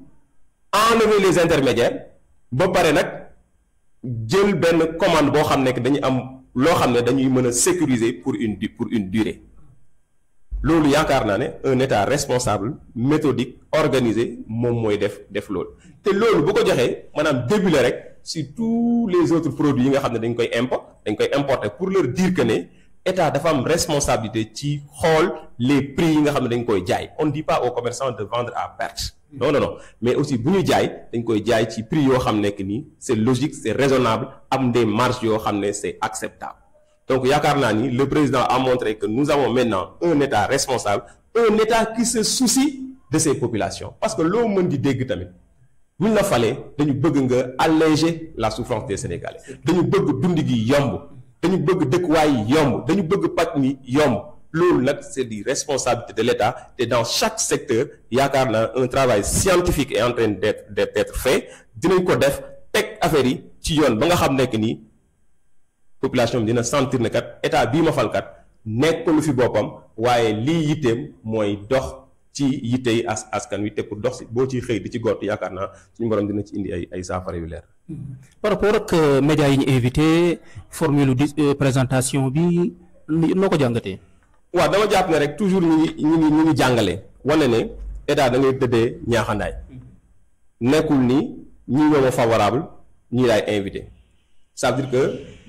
Speaker 2: enlever les intermédiaires ba pare nag jël benn commande boo xam ne dañuy am loo xam ne dañuy mën a sécuriser pour une durée loolu yaakaar naa ne un état responsable méthodique organisé moom mooy def loolu te loolu bu ko joxee maanaam début la rek sur tous les autres produits yi nga xam ne dañ koy importer pour leur dire que ne état dafa am responsabilité ci xool les prix yi nga xam ne dañ koy jaay on ne dit pas aux commerçants de vendre à perte non mais aussi bu ñu jaay dañ koy jaay ci prix yoo xam ne que ni c'est logique c'est raisonnable am des marges yoo xam ne c'est acceptable donc yaakaar naa ni le président a montré que nous avons maintenant un état responsable un état qui se soucie de ses populations parce que loo mën di dégg tamit buñ la falee dañu bëgg nga alléger la souffrance des Sénégalais dañu bëgg dund gi yomb dañu bëgg dëkkuwaay yi yomb dañu bëgg paj mi yomb loolu nag c'est des responsabilités de l'État et dans chaque secteur yaakaar naa un travail scientifique est en train d'être fait dinañ ko def teg affaire yi ci yoon ba nga xam nekk nii population bi dina sentir ne kat état bii ma falkat nekkul fi boppam waaye lii yitteem mooy dox ci yittey askan wi te pour dox si boo ciy xëy di ci gott yaakaar naa suñu borom dina ci indi ay saafara yu leer.
Speaker 1: par rapport ak médias yi ñu invité formule présentation bi noo ko jàngatee.
Speaker 2: waaw dama jàpp ne rek toujours ñu ngi jàngale wane ne état da ngay tëddee ñaaxandaay nekkul ni ñi ñoo favorable ñii laay invité ça veut dire que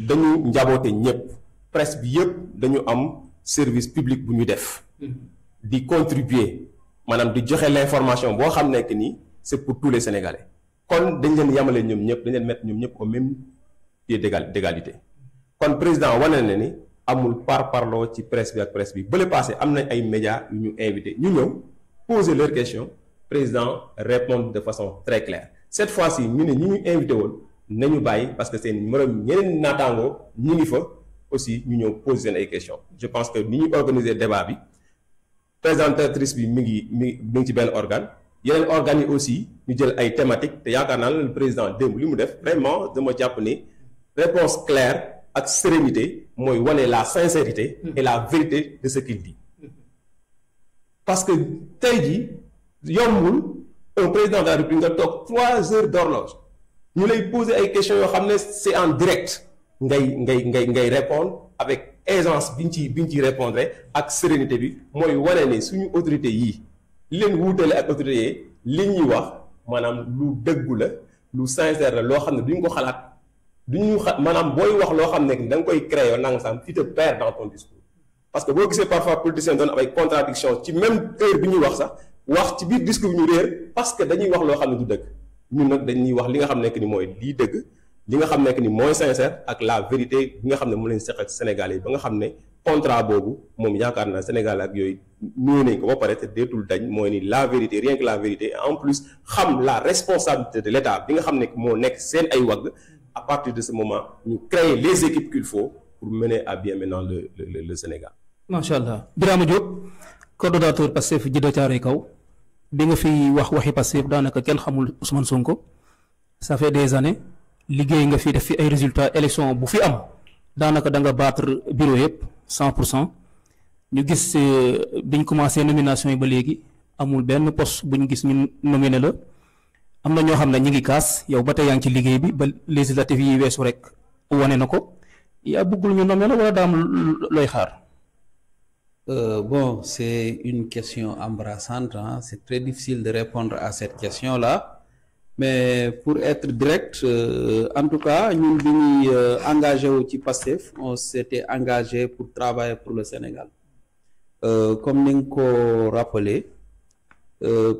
Speaker 2: dañu njaboote ñëpp presse bi yëpp dañu am service public bu ñu def di contribuer maanaam di joxe l'information boo xam ne que ni c'est pour tous les Sénégalais kon dañ leen yamale ñoom ñëpp dañ leen mettre ñoom ñëpp au même pied d'égalité kon président wane na ni amul parloo ci presse bi ak presse bi bële passé am nañ ay médias yu ñu invité ñu ñëw poser leurs questions président répondre de façon très claire cette fois-ci ñu ne ñi ñu invité woon nañu bàyyi parce que seen moroom ñeneen naataangoo ñi ngi fa aussi ñu ñëw poser seen ay questions je pense que ni ñu organiser débat bi présentatrice bi mi ngi ci benn organe yeneen organes yi aussi ñu jël ay thématiques te yaakaar naa le président démb li mu def vraiment dama jàpp ni réponse claire ak sérénité mooy wane la sincérité et la vérité de ce qu'il dit parce que tey jii yombul un président de la République nga toog 3 heures d'horloge ñu lay poser ay questions yoo xam ne c'est en direct ngay répondre avec aisance bi ñu ciy répondre ak sérénité bi mooy wane ne suñu autorité yii li leen wuutale ak autorité yi li ñuy wax maanaam lu dëggu la lu sincère la loo xam ne duñ ko xalaat maanaam booy wax loo xam ne da nga koy créer nanga sam tu te perds dans ton discours parce que boo gisee parfois politiciens doon am ay contradiction ci même heure bi ñuy wax sax wax ci biir discours bi ñu réer parce que dañuy wax loo xam ne du dëgg ñun nag dañuy wax li nga xam nekk ni mooy lii dëgg li nga xam nekk ni mooy sincère ak la vérité bi nga xam ne mu leen seq ak Sénégalais yi ba nga xam ne contrat boobu moom yaakaar naa Sénégal ak yooyu nuyu nañ ko ba pare te deetul dañ mooy ni la vérité rien que la vérité en plus xam la responsabilité de l'État bi nga xam ne moo nekk seen ay wagg à partir de ce moment ñu créer les équipes qu'il faut pour mener à bien maintenant le Sénégal.
Speaker 1: macha allah Birama Diop coordonnateur Pastef Djiddah Thiaroye Kaw bi nga fi waxi Pastef daanaka kenn xamul Ousmane Sonko ça fait des années liggéey nga fi def fi ay résultats élection bu fi am daanaka da nga battre bureau yëpp 100%. ñu gis biñ commencé nomination yi ba léegi amul benn poste buñ gis ñu nominé la am na ñoo xam ne ñi ngi kaas yow ba tey yaa ngi ci liggéey bi ba législative yi weesu rek wane na ko yaa bëggul ñu nominé la wala daam looy xaar.
Speaker 3: Bon, c'est une question embarrassante, hein. C'est très difficile de répondre à cette question-là. Mais pour être direct, en tout cas, nous sommes engagés au Pastef, on s'était engagé pour travailler pour le Sénégal. Comme nous l'avons rappelé,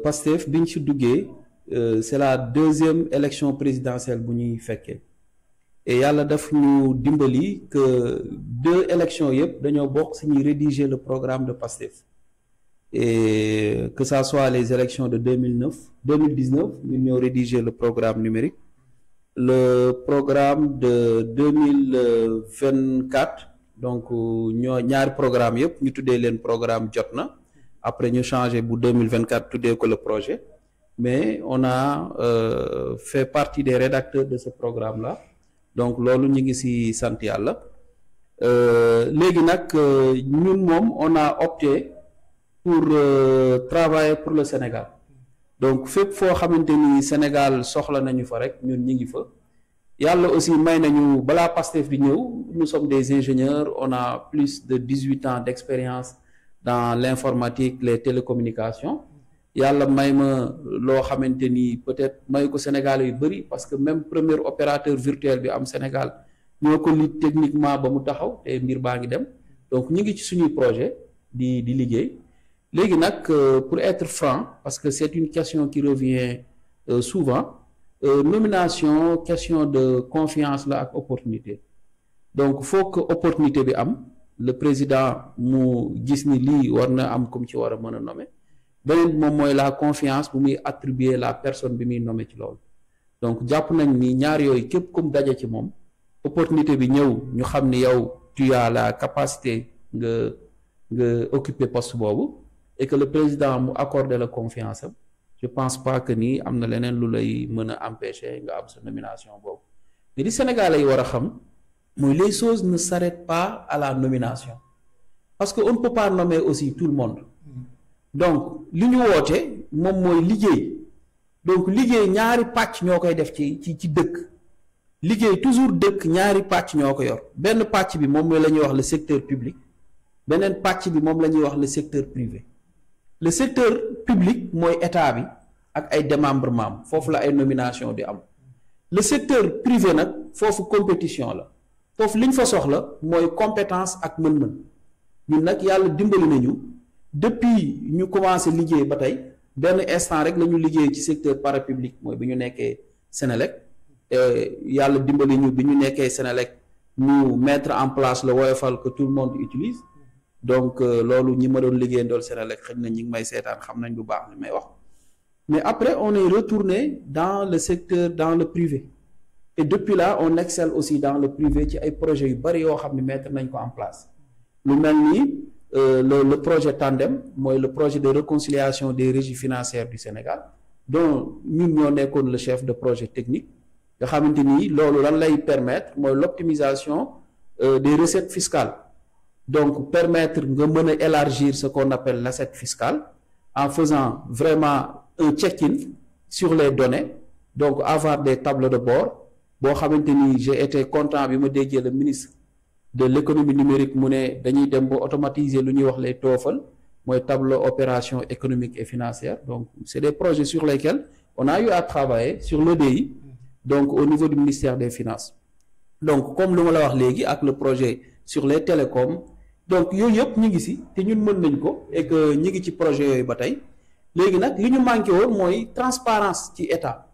Speaker 3: Pastef, c'est la deuxième élection présidentielle que nous avons. Et yàlla daf ñu dimbali que 2 élections yëpp dañoo bokk si ñuy rédiger le programme de Pastef et que ça soit les élections de 2019 ñun ñoo rédiger le programme numérique, le programme de 2024 donc ñoo ñaari programme yëpp ñu tuddee leen programme Jotna après ñu changé bu 2024 tuddee ko le projet, mais on a fait partie des rédacteurs de ce programme là. Donc loolu ñu ngi ci sant yàlla léegi nag ñun moom on a opté pour travailler pour le Sénégal donc fépp foo xamante ni Sénégal soxla nañu fa rek ñun ñi ngi fa yàlla aussi may nañu balaa Pastef di ñëw nous sommes des ingénieurs, on a plus de 18 ans d'expérience dans l'informatique, les télécommunications. Yàlla may ma loo xamante ni peut-être may ko Sénégal yu bëri parce que même premier opérateur virtuel bi am Sénégal ñoo ko li techniquement ba mu taxaw te mbir baa ngi dem donc ñu ngi ci suñuy projet di liggéey léegi nag pour être franc parce que c'est une question qui revient souvent nomination question de confiance la ak opportunité donc faut que opportunité bi am le président mu gis ni lii war na am comme ci war a mën a nommer beneen moom mooy la confiance bu muy attribuer la personne bi muy nommé ci loolu donc jàpp nañ ni ñaar yooyu képp comme daje ci moom opportunité bi ñëw ñu xam ni yow tu as la capacité nga occuper poste boobu et que le président mu accorder la confiance am je pense pas que ni am na leneen lu lay mën a empêcher nga am sa nomination boobu mais li Sénégalais yi war a xam mooy les choses ne s'arrêtent pas à la nomination parce que on ne peut pas nommer aussi tout le monde. Donc li ñu woote moom mooy liggéey donc liggéey ñaari pàcc ñoo koy def ci dëkk liggéey toujours dëkk ñaari pàcc ñoo ko yor benn pàcc bi moom mooy la ñuy wax le secteur public beneen pàcc bi moom la ñuy wax le secteur privé. Le secteur public mooy état bi ak ay démembrement foofu la ay nomination di am le secteur privé nag foofu compétition la foofu li ñu fa soxla mooy compétence ak mën-mën ñun nag yàlla dimbali nañu. Depuis ñu commencé liggéey ba tey benn instant rek la ñu liggéey ci secteur parapublic mooy bi ñu nekkee Sénélec yàlla dimbali ñu bi ñu nekkee Sénélec ñu mettre en place le woyofal que tout le monde utilise donc loolu ñi ma doon liggéey ndool Sénélec xëy na ñi ngi may seetaan xam nañ bu baax li may wax mais après on est retourné dans le secteur dans le privé et depuis là on excelle aussi dans le privé ci ay projets yu bari yoo xam ne mettre nañ ko en place lu mel ni le projet Tandem mooy le projet de réconciliation des régies financières du Sénégal dont ñun ñoo nekkoon le chef de projet technique nga xamante ni loolu lan lay permettre mooy l'optimisation des recettes fiscales donc permettre nga mën a élargir ce qu'on appelle l'assiette fiscale en faisant vraiment un check-in sur les données donc avoir des tableaux de bord boo xamante ni j'ai été content bi ma déggee le ministre de l'économie numérique mu ne dañuy dem ba automatiser lu ñuy wax les TOEFL mooy tableau opération économique et financière donc c'est des projets sur lesquels on a eu à travailler sur l'ODI donc au niveau du ministère des Finances donc comme lu ma la wax léegi ak le projet sur les télécoms donc yooyu yëpp ñu ngi ci te ñun mën nañ ko et que ñu ngi ci projet yooyu ba tey léegi nag li ñu manqué woon mooy transparence ci état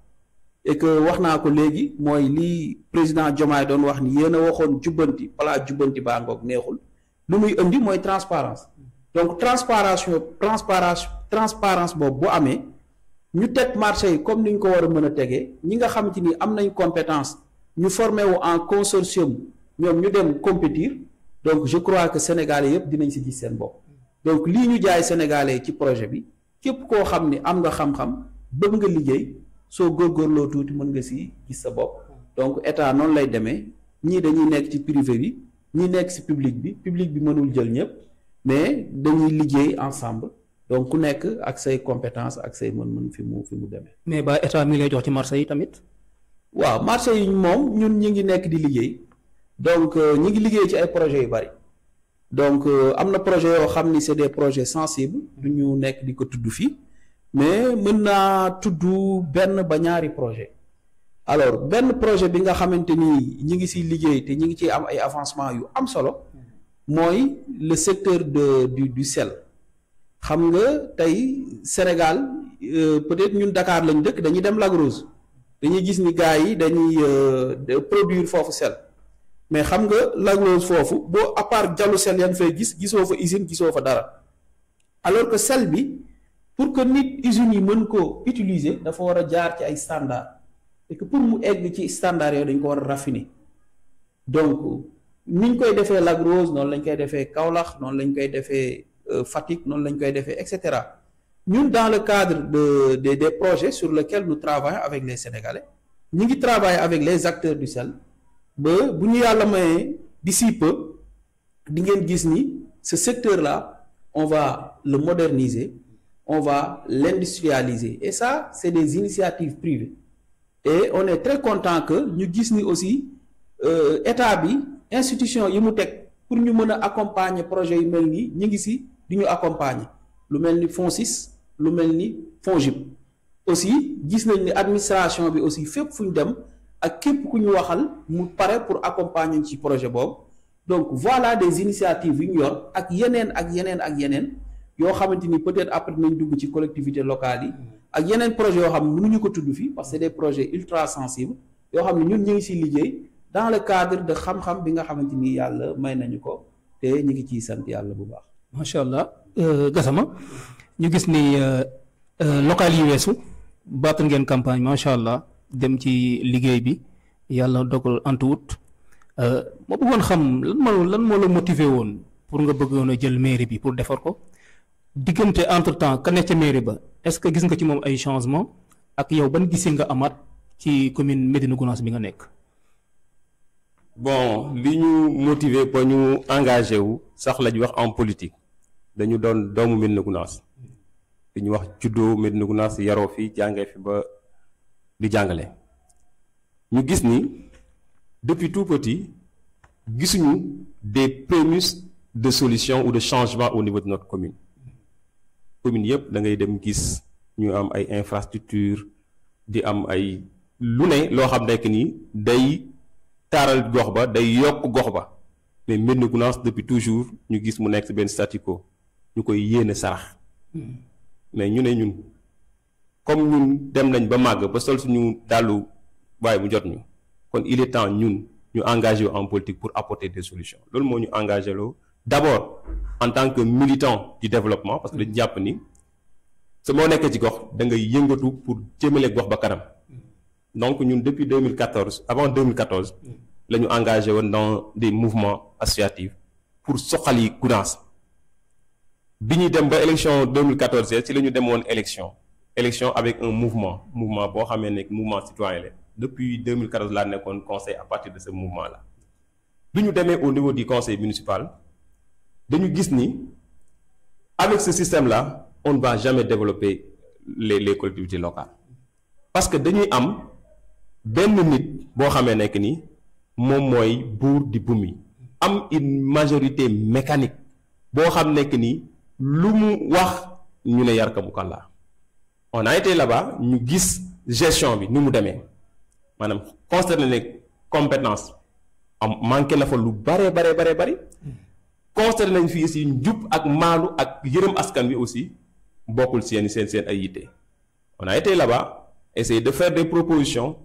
Speaker 3: et que wax naa ko léegi mooy li président Diomaye doon wax ni yéen a waxoon jubbanti balaa jubbanti baa ngoog neexul lu muy indi mooy transparence donc transparence boobu bu amee ñu teg marché yi comme ni ñu ko war a mën a tegee ñi nga xamante ni am nañ compétence ñu formé wu en consortium ñoom ñu dem compétir donc je crois que sénégalais yëpp dinañ si gis seen bopp donc lii ñu jaay sénégalais ci projet bi képp koo xam ni am nga xam-xam bëgg nga liggéey soo góorgóorloo tuuti mën nga si gis sa bopp donc état noonu lay demee ñii dañuy nekk ci privé bi ñii nekk si public bi mënul jël ñëpp mais dañuy liggéey ensemble donc ku nekk ak say compétence ak say mën-mën fi mu demee.
Speaker 1: mais ba état mi lay jox ci marché yi tamit.
Speaker 3: waaw marché yi moom ñun ñi ngi nekk di liggéey donc ñi ngi liggéey ci ay projets yu bari donc am na projet yoo xam ni c'est des projets sensibles du ñu nekk di ko tudd fii mais mën naa tudd benn ba ñaari projet alors benn projet bi nga xamante ni ñi ngi siy liggéey te ñi ngi ciy am ay avancement yu am solo mooy le secteur du sel. xam nga tey Sénégal peut-être ñun Dakar lañ dëkk dañuy dem Lac Rose dañuy gis ni gars yi dañuy produire foofu sel mais xam nga Lac Rose foofu boo à part jallu sel yan fay gisoo fa usine gisoo fa dara alors que sel bi pour que nit usines yi mën ko utiliser dafa war a jaar ci ay standards et que pour mu egg ci standards yooyu dañ ko war a raffiner donc niñ koy defee Lac Rose noonu lañ koy defee Kaolack noonu lañ koy defee Fatick noonu lañ koy defee et cetera ñun dans le cadre des projets sur lesquels nous travaillons avec les Sénégalais ñu ngi travailler avec les acteurs du sel ba bu ñu yàlla mayee d'ici peu di ngeen gis ni ce secteur là on va le moderniser on va l'industrialiser et ça c'est des initiatives privées et on est très content que ñu gis ni aussi état bi institution yi mu teg pour ñu mën a accompagner projet yu mel nii ñu ngi si di ñu accompagner lu mel ni FONSIS lu mel ni FONGIP aussi gis nañ ni administration bi aussi fépp fu ñu dem ak képp ku ñu waxal mu pare pour accompagner ci projet boobu donc voilà des initiatives yu ñu yor ak yeneen yoo xamante ni peut-être après nañ dugg ci collectivités locales yi ak yeneen projets yoo xam ne mënuñu ko tudd fii parce que c'est des projets ultra sensibles yoo xam ne ñun ñu ngi siy liggéey dans le cadre de xam-xam bi nga xamante ni yàlla may nañu ko te ñu ngi ciy sant yàlla bu baax.
Speaker 1: macha allah Gassama ñu gis ni local yi weesu battre ngeen campagne macha allah dem ci liggéey bi yàlla dogal antuwut ma bëggoon xam lan moo la motiver woon pour nga bëggoon a jël mairie bi pour defar ko diggante entre temps ka ne ca mairie ba est-ce que gis nga ci moom ay changement ak yow ban gisee nga amaat ci commune Médina Gounass bi nga nekk.
Speaker 2: bon li ñu motiver ba ñu engagé wu sax la ñu wax en politique dañu doon doomu Médina Gounass li ñu wax juddoo Médina Gounass yaroo fi jàngee fi ba di jàngale ñu gis ni depuis tout petit gisuñu des prémices de solution ou de changement au niveau de notre commune yëpp da ngay dem gis ñu am ay infrastructures di am ay lu ne loo xam nekk ni day taaral gox ba day yokk gox ba mais Médina Gounass depuis toujours ñu gis mu nekk ci benn statu quo ñu koy yéene sarax mais ñu ne ñun comme ñun dem nañ ba màgg ba sol suñu dàllu waaye mu jot ñu kon il est temps ñun ñu engagé en politique pour apporter des solutions loolu moo ñu engagé loo d'abord en tant que militant du développement parce que dañu jàpp ni sa moo nekkee ci gox da ngay yëngatu pour jëmale gox ba kanam donc ñun depuis 2014 avant 2014 la ñu engagé woon dans des mouvements associatifs pour soxali Gounass bi ñuy dem ba élection 2014 ci la ñu demoon élection avec un mouvement boo xamee ne mouvement citoyen la depuis 2014 laa nekkoon conseil à partir de ce mouvement là bi ñu demee au niveau du conseil municipal dañu gis ni avec ce système là on ne va jamais développer les collectivités locales parce que dañuy am benn nit boo xamee nekk ni moom mooy buur di bumi am une majorité mécanique boo xam nekk ni lu mu wax ñu ne yarka mu kàllaa on a été là-bas ñu gis gestion bi ni mu demee maanaam constaté ne compétence am manqué na fa lu bare bari constaté nañ fi aussi njub ak maalu ak yërëm askan bi aussi bokkul seen ay yitte. On a été là-bas essayer de faire des propositions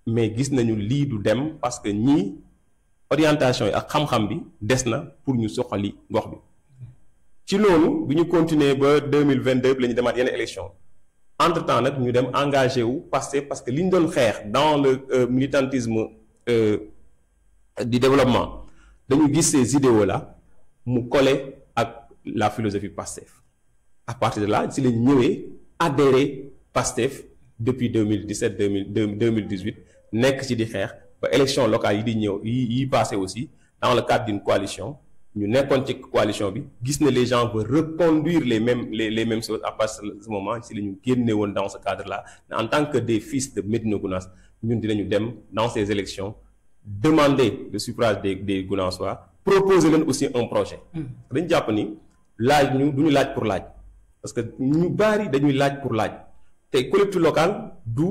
Speaker 2: mais gis nañu lii du dem parce que ñii orientation yi ak xam-xam bi des na pour ñu soxali gox bi. ci loolu bi ñu continuer ba 2022 bi la ñu demaat yenn élection entre temps nag ñu dem engagé wu parce que li ñu doon xeex dans le militantisme du développement dañu gis ces idéaux là mu collé ak la philosophie Pastef. À partir de là si la ñu ñëwee adhéré Pastef depuis 2017 2018 nekk ci di xeex ba élection locale yi di ñëw yi passé aussi dans le cadre d'une coalition. ñu nekkoon ci coalition bi gis ne les gens veulent reconduire les mêmes choses à partir de ce moment si la ñu génne woon dans ce cadre là en tant que des fils de Médina Gounass ñun dinañu dem dans ces élections demander le suffrage des Gounassois proposer leen aussi un projet. dañu jàpp ni laaj ñu du ñu laaj pour laaj parce que ñu bari dañuy laaj pour laaj te collectivité locale du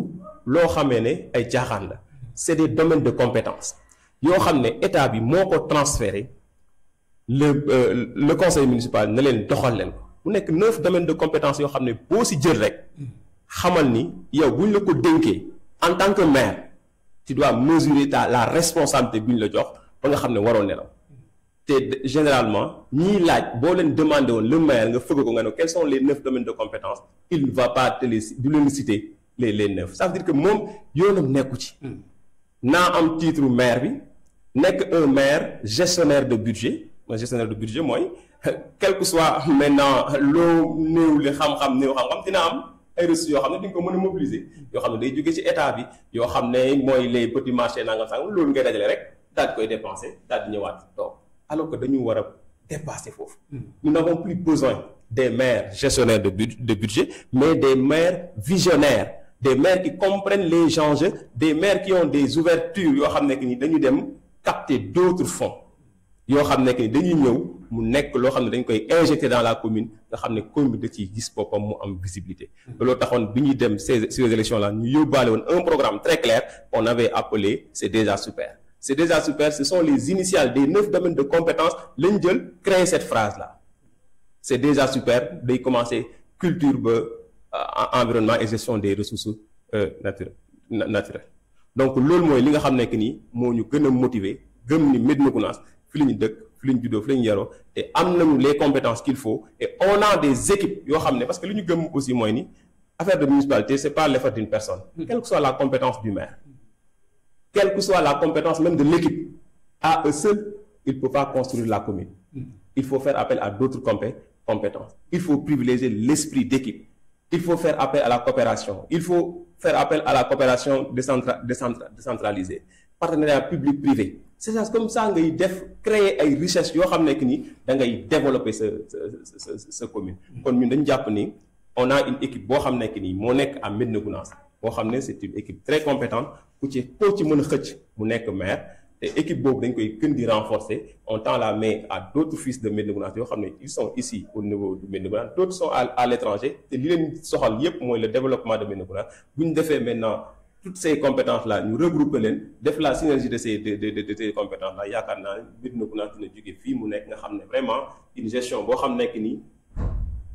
Speaker 2: loo xamee ne ay caaxaan la c'est des domaines de compétences yoo xam ne état bi moo ko transféré. Le conseil municipal ne leen doxal leen mu nekk 9 domaines de compétences yoo xam ne boo si jël rek xamal ni yow bu ñu la ko dénkee en tant que maire tu dois mesurer la responsabilité bi ñu la jox ba nga xam ne waroon nelaw te généralement ñiy laaj boo leen demandé woon le maire nga fëgg ko nga ne quels sont les 9 domaines de compétences il ne va pas te les du leen citer les 9 ça veut dire que moom yoonam nekku ci naa am titre maire bi nekk un maire gestionnaire de budget. mooy gestionnaire de budget mooy quel que soit maintenant loo néew xam-xam dina am ay ressources yoo xam ne di nga ko mën a mobiliser yoo xam ne day jógee ci état bi yoo xam ne mooy les petits marchés nangam sangam loolu ngay dajale rek daal di koy dépenser daal di ñëwaat toog alors que dañu war a dépasser foofu. Nous n'avons plus besoin des maires gestionnaires de budget mais des maires visionnaires des maires qui comprennent les enjeux des maires qui ont des ouvertures yoo xam ne que ni dañu dem capter d'autres fonds. yoo xam ne que dañuy ñëw mu nekk loo xam ne dañ koy injecter dans la commune nga xam ne commune bi da ciy gis boppam mu am visibilité. looloo taxoon bi ñuy dem ces élections là ñu yóbbaale woon un programme très clair on avait appelé c'est déjà super. C'est déjà super ce sont les initiales des 9 domaines de compétences lañ jël créer cette phrase là c'est déjà super day commencer culture ba environnement et gestion des ressources naturelles donc loolu mooy li nga xam ne que ni moo ñu gën a motiver gëm ni Médina Gounass fi la ñu dëkk fi la ñu juddoo fi la ñu yaroo te am nañu les compétences qu'il faut et on a des équipes yoo xam ne parce que li ñu gëm aussi mooy ni affaire de municipalité c'est pas l'effort d'une personne quelle que soit la compétence du maire quelle que soit la compétence même de l'équipe à eux seuls ils ne peuvent pas construire la commune il faut faire appel à d'autres compétences il faut privilégier l'esprit d'équipe il faut faire appel à la coopération il faut faire appel à la coopération décentralisée partenariat public-privé c'est ça comme ça ngay def créer ay richesses yoo xam ne que ni da ngay développer sa commune. kon ñun dañu jàpp ni on a une équipe boo xam ne que ni moo nekk à Médina Gounass boo xam ne c'est une équipe très compétente ku ci mën a xëcc mu nekk maire te équipe boobu dañ koy gën di renforcer on tend la main à d'autres fils de Médina Gounass yoo xam ne ils sont ici au niveau de Médina Gounass d'autres sont à l'étranger te li leen soxal yépp mooy le développement de Médina Gounass bu ñu defee maintenant. Toutes ces compétences-là ñu regrouper leen def la synergie de ces compétences-là yaakaar naa ne Médina Gounass dina jóge fii mu nekk nga xam ne vraiment une gestion boo xam nekk ni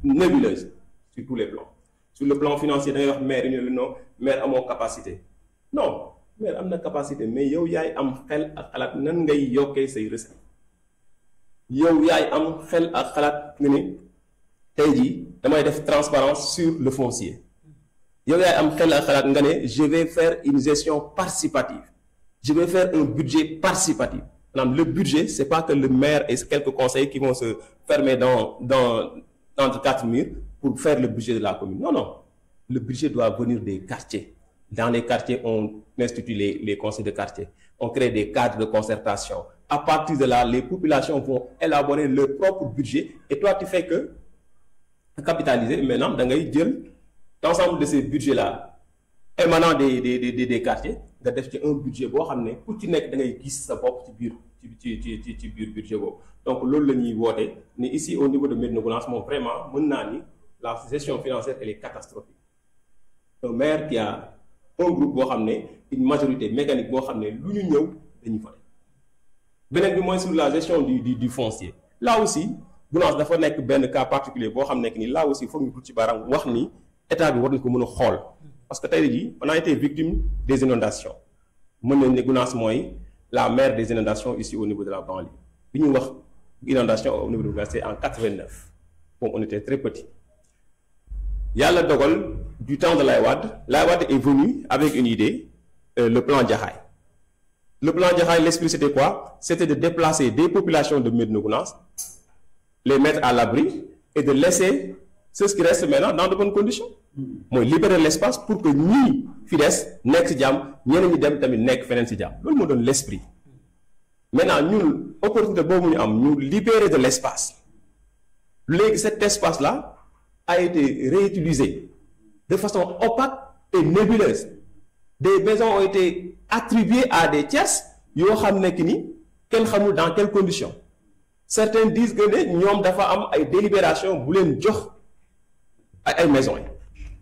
Speaker 2: nébuleuse sur tous les plans sur le plan financier da ngay wax maire ñu ne non maire amoo capacité non maire am na capacité mais yow yaay am xel ak xalaat nan ngay yokkee say recettes yow yaay am xel ak xalaat nga ne tey jii damay def transparence sur le foncier. yow yaay am xel ak xalaat nga ne je vais faire une gestion participative je vais faire un budget participatif maanaam le budget c'est pas que le maire et quelques conseillers qui vont se fermer entre 4 murs pour faire le budget de la commune non le budget doit venir des quartiers dans les quartiers on institue les conseils de quartier on crée des cadres de concertation à partir de là les populations vont élaborer leur propre budget et toi tu fais que capitaliser maintenant da ngay jël l'ensemble de ces budgets-là émanant des quartiers nga def ci un budget boo xam ne ku ci nekk da ngay gis sa bopp ci biir budget boobu donc loolu la ñuy woote ne ici au niveau de Médina Gounass moom vraiment mën naa ni la gestion financière elle est catastrophique un maire qui a un groupe boo xam ne une majorité mécanique boo xam ne lu ñu ñëw dañuy voter beneen bi mooy sur la gestion du foncier là aussi Gounass dafa nekk benn cas particulier boo xam nekk ni là aussi foog ñu dul ci baaraam wax ni état bi war nañ ko mën a xool parce que tey jii on a été victime des inondations mën nañ ne Gounass mooy la mère des inondations ici au niveau de la banlieue bi ñuy wax inondation au niveau de Gounass c'est en 89 bon on était très petit yàlla dogal du temps de Laye Wade est venu avec une idée le plan Jaxaay. Le plan Jaxaay, l'esprit c'était quoi? C'était de déplacer des populations de Médina Gounass, les mettre à l'abri et de laisser ceux qui restent maintenant dans de bonnes conditions. Mooy libérer l'espace pour que ñii fi des nekk ci jàmm ñeneen ñi dem tamit nekk feneen ci jàmm loolu moo doon l'esprit. Maintenant ñun opportunité boobu ñu am ñu libérer de l'espace léegi cet espace-là a été réutilisé de façon opaque et nébuleuse. Des maisons ont été attribuées à des tiers yoo xam nekk ni kenn xamul dans quelles conditions. Certains disent que ne ñoom dafa am ay délibération bu leen jox ay maisons yi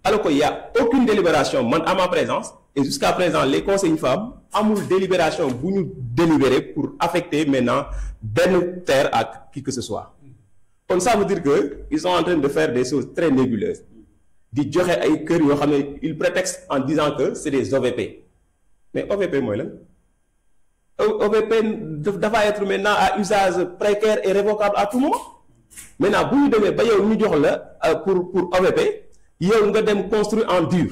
Speaker 2: alors qu'il y a aucune délibération man à ma présence et jusqu'à présent les conseils femmes amul délibération bu ñu délibérer pour affecter maintenant benn terre à qui que ce soit. Kon ça veut dire que ils sont en train de faire des choses très nébuleuses di joxe ay kër yoo xam ne ils prétextent en disant que c'est des OVP mais OVP mooy lan OVP dafa être maintenant à usage précaire et révocable à tout moment maintenant bu ñu demee ba yow ñu jox la pour OVP yow nga dem construire en dur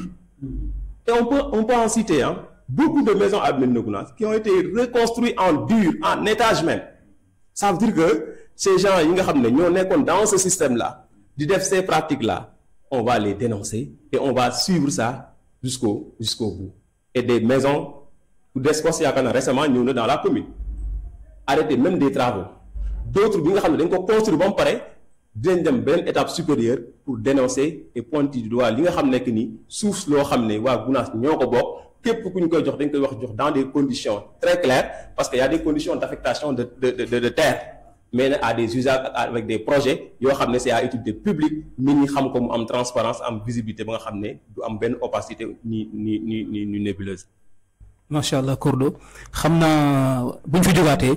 Speaker 2: et on peut en citer beaucoup de maisons à Médina Gounass qui ont été reconstruites en dur en étage même ça veut dire que ces gens yi nga xam ne ñoo nekkoon dans ce système là di def ces pratiques là on va les dénoncer et on va suivre ça jusqu'au bout et des maisons d'espace yaakaar na récemment ñëw na dans la commune arrêter même des travaux d'autres bi nga xam ne dañ ko construire ba mu pare dinañ dem beneen étape supérieure pour dénoncer et pointer du doigt li nga xam nekk ni suuf loo xam ne waa Gounass ñoo ko bokk képp ku ñu koy jox dañ koy wax jox dans des conditions très claires parce que y a des conditions d'affectation de terre mais à des usages avec des projets yoo xam ne c'est à utilité publique nit ñi xam ko mu am transparence am visibilité ba nga xam ne du am benn opacité ni nébuleuse.
Speaker 1: macha allah Kordo xam naa bu ñu fi jógaatee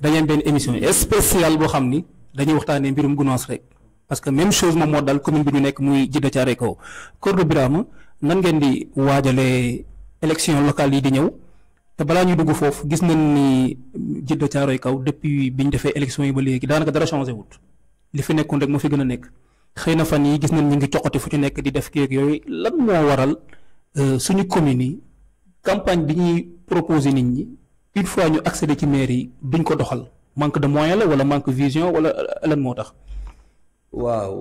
Speaker 1: dañuy am benn émission spéciale boo xam ni dañuy waxtaanee mbirum Gounass rek parce que même chose moom moo dal commune bi ñu nekk muy Djiddah Thiaroye Kao Kordo Birama nan ngeen di waajalee élection locale yi di ñëw. te balaa ñuy dugg foofu gis nañ ni Djiddah Thiaroye Kao depuis bi ñu defee élection yi ba léegi daanaka dara changé wut li fi nekkoon rek moo fi gën a nekk xëy na fan yi gis nañ ñu ngi coqati fu ci nekk di def kii ak yooyu lan moo waral suñu communes yi campagne bi ñuy proposer nit ñi une fois ñu accéder ci maire yi duñ ko doxal manque de moyen la wala manque vision wala lan moo tax.
Speaker 3: waaw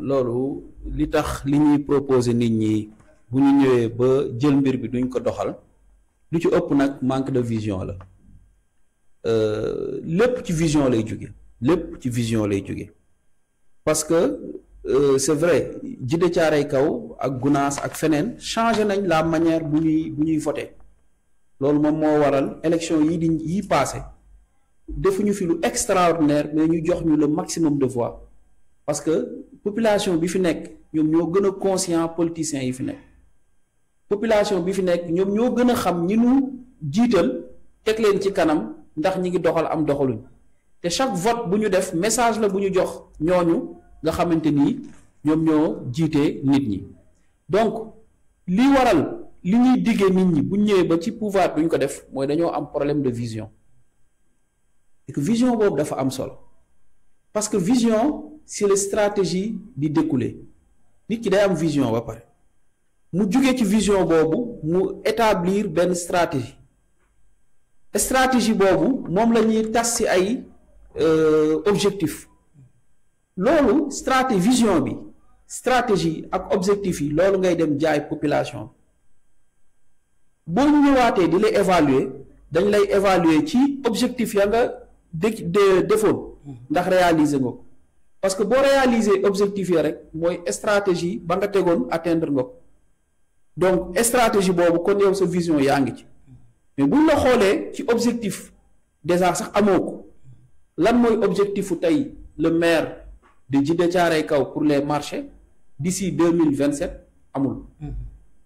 Speaker 3: loolu li tax li ñuy proposer nit ñi bu ñu ñëwee ba jël mbir bi duñ ko doxal. lu ci ëpp nag manque de vision la lépp ci vision lay jóge parce que c'est vrai Djiddah Thiaroye Kao ak Gounass ak feneen changé nañ la manière bu ñuy voter loolu moom moo waral élection yi passé defuñu fi lu extraordinaire mais ñu jox ñu le maximum de voix parce que population bi fi nekk ñoom ñoo gën a conscient politiciens yi fi nekk population bi fi nekk ñoom ñoo gën a xam ñi nu jiital teg leen ci kanam ndax ñi ngi doxal am doxaluñ te chaque vote bu ñu def message la bu ñu jox ñooñu nga xamante ni ñoom ñoo jiite nit ñi donc li waral li ñuy diggee nit ñi bu ñëwee ba ci pouvoir duñ ko def mooy dañoo am problème de vision et que vision boobu dafa am solo parce que vision c'est la stratégie di découler nit ki day am vision ba pare mu jugee ci vision boobu mu établir benn stratégie boobu moom la ñuy tas ci ay objectif loolu vision bi stratégie ak objectif yi loolu ngay dem jaay population boo ñu ñëwaatee di lay évaluer dañ lay évaluer ci objectif ya nga defoon ndax réaliser nga ko parce que boo réaliser objectif ya rek mooy stratégie ba nga tegoon atteindre nga ko donc stratégie boobu kon yow sa vision yaa ngi ci mais buñ la xoolee ci objectif déjà sax amoo ko lan mooy objectifu tey le maire de Djiddah Thiaroye Kao pour les marchés d'ici 2027 amul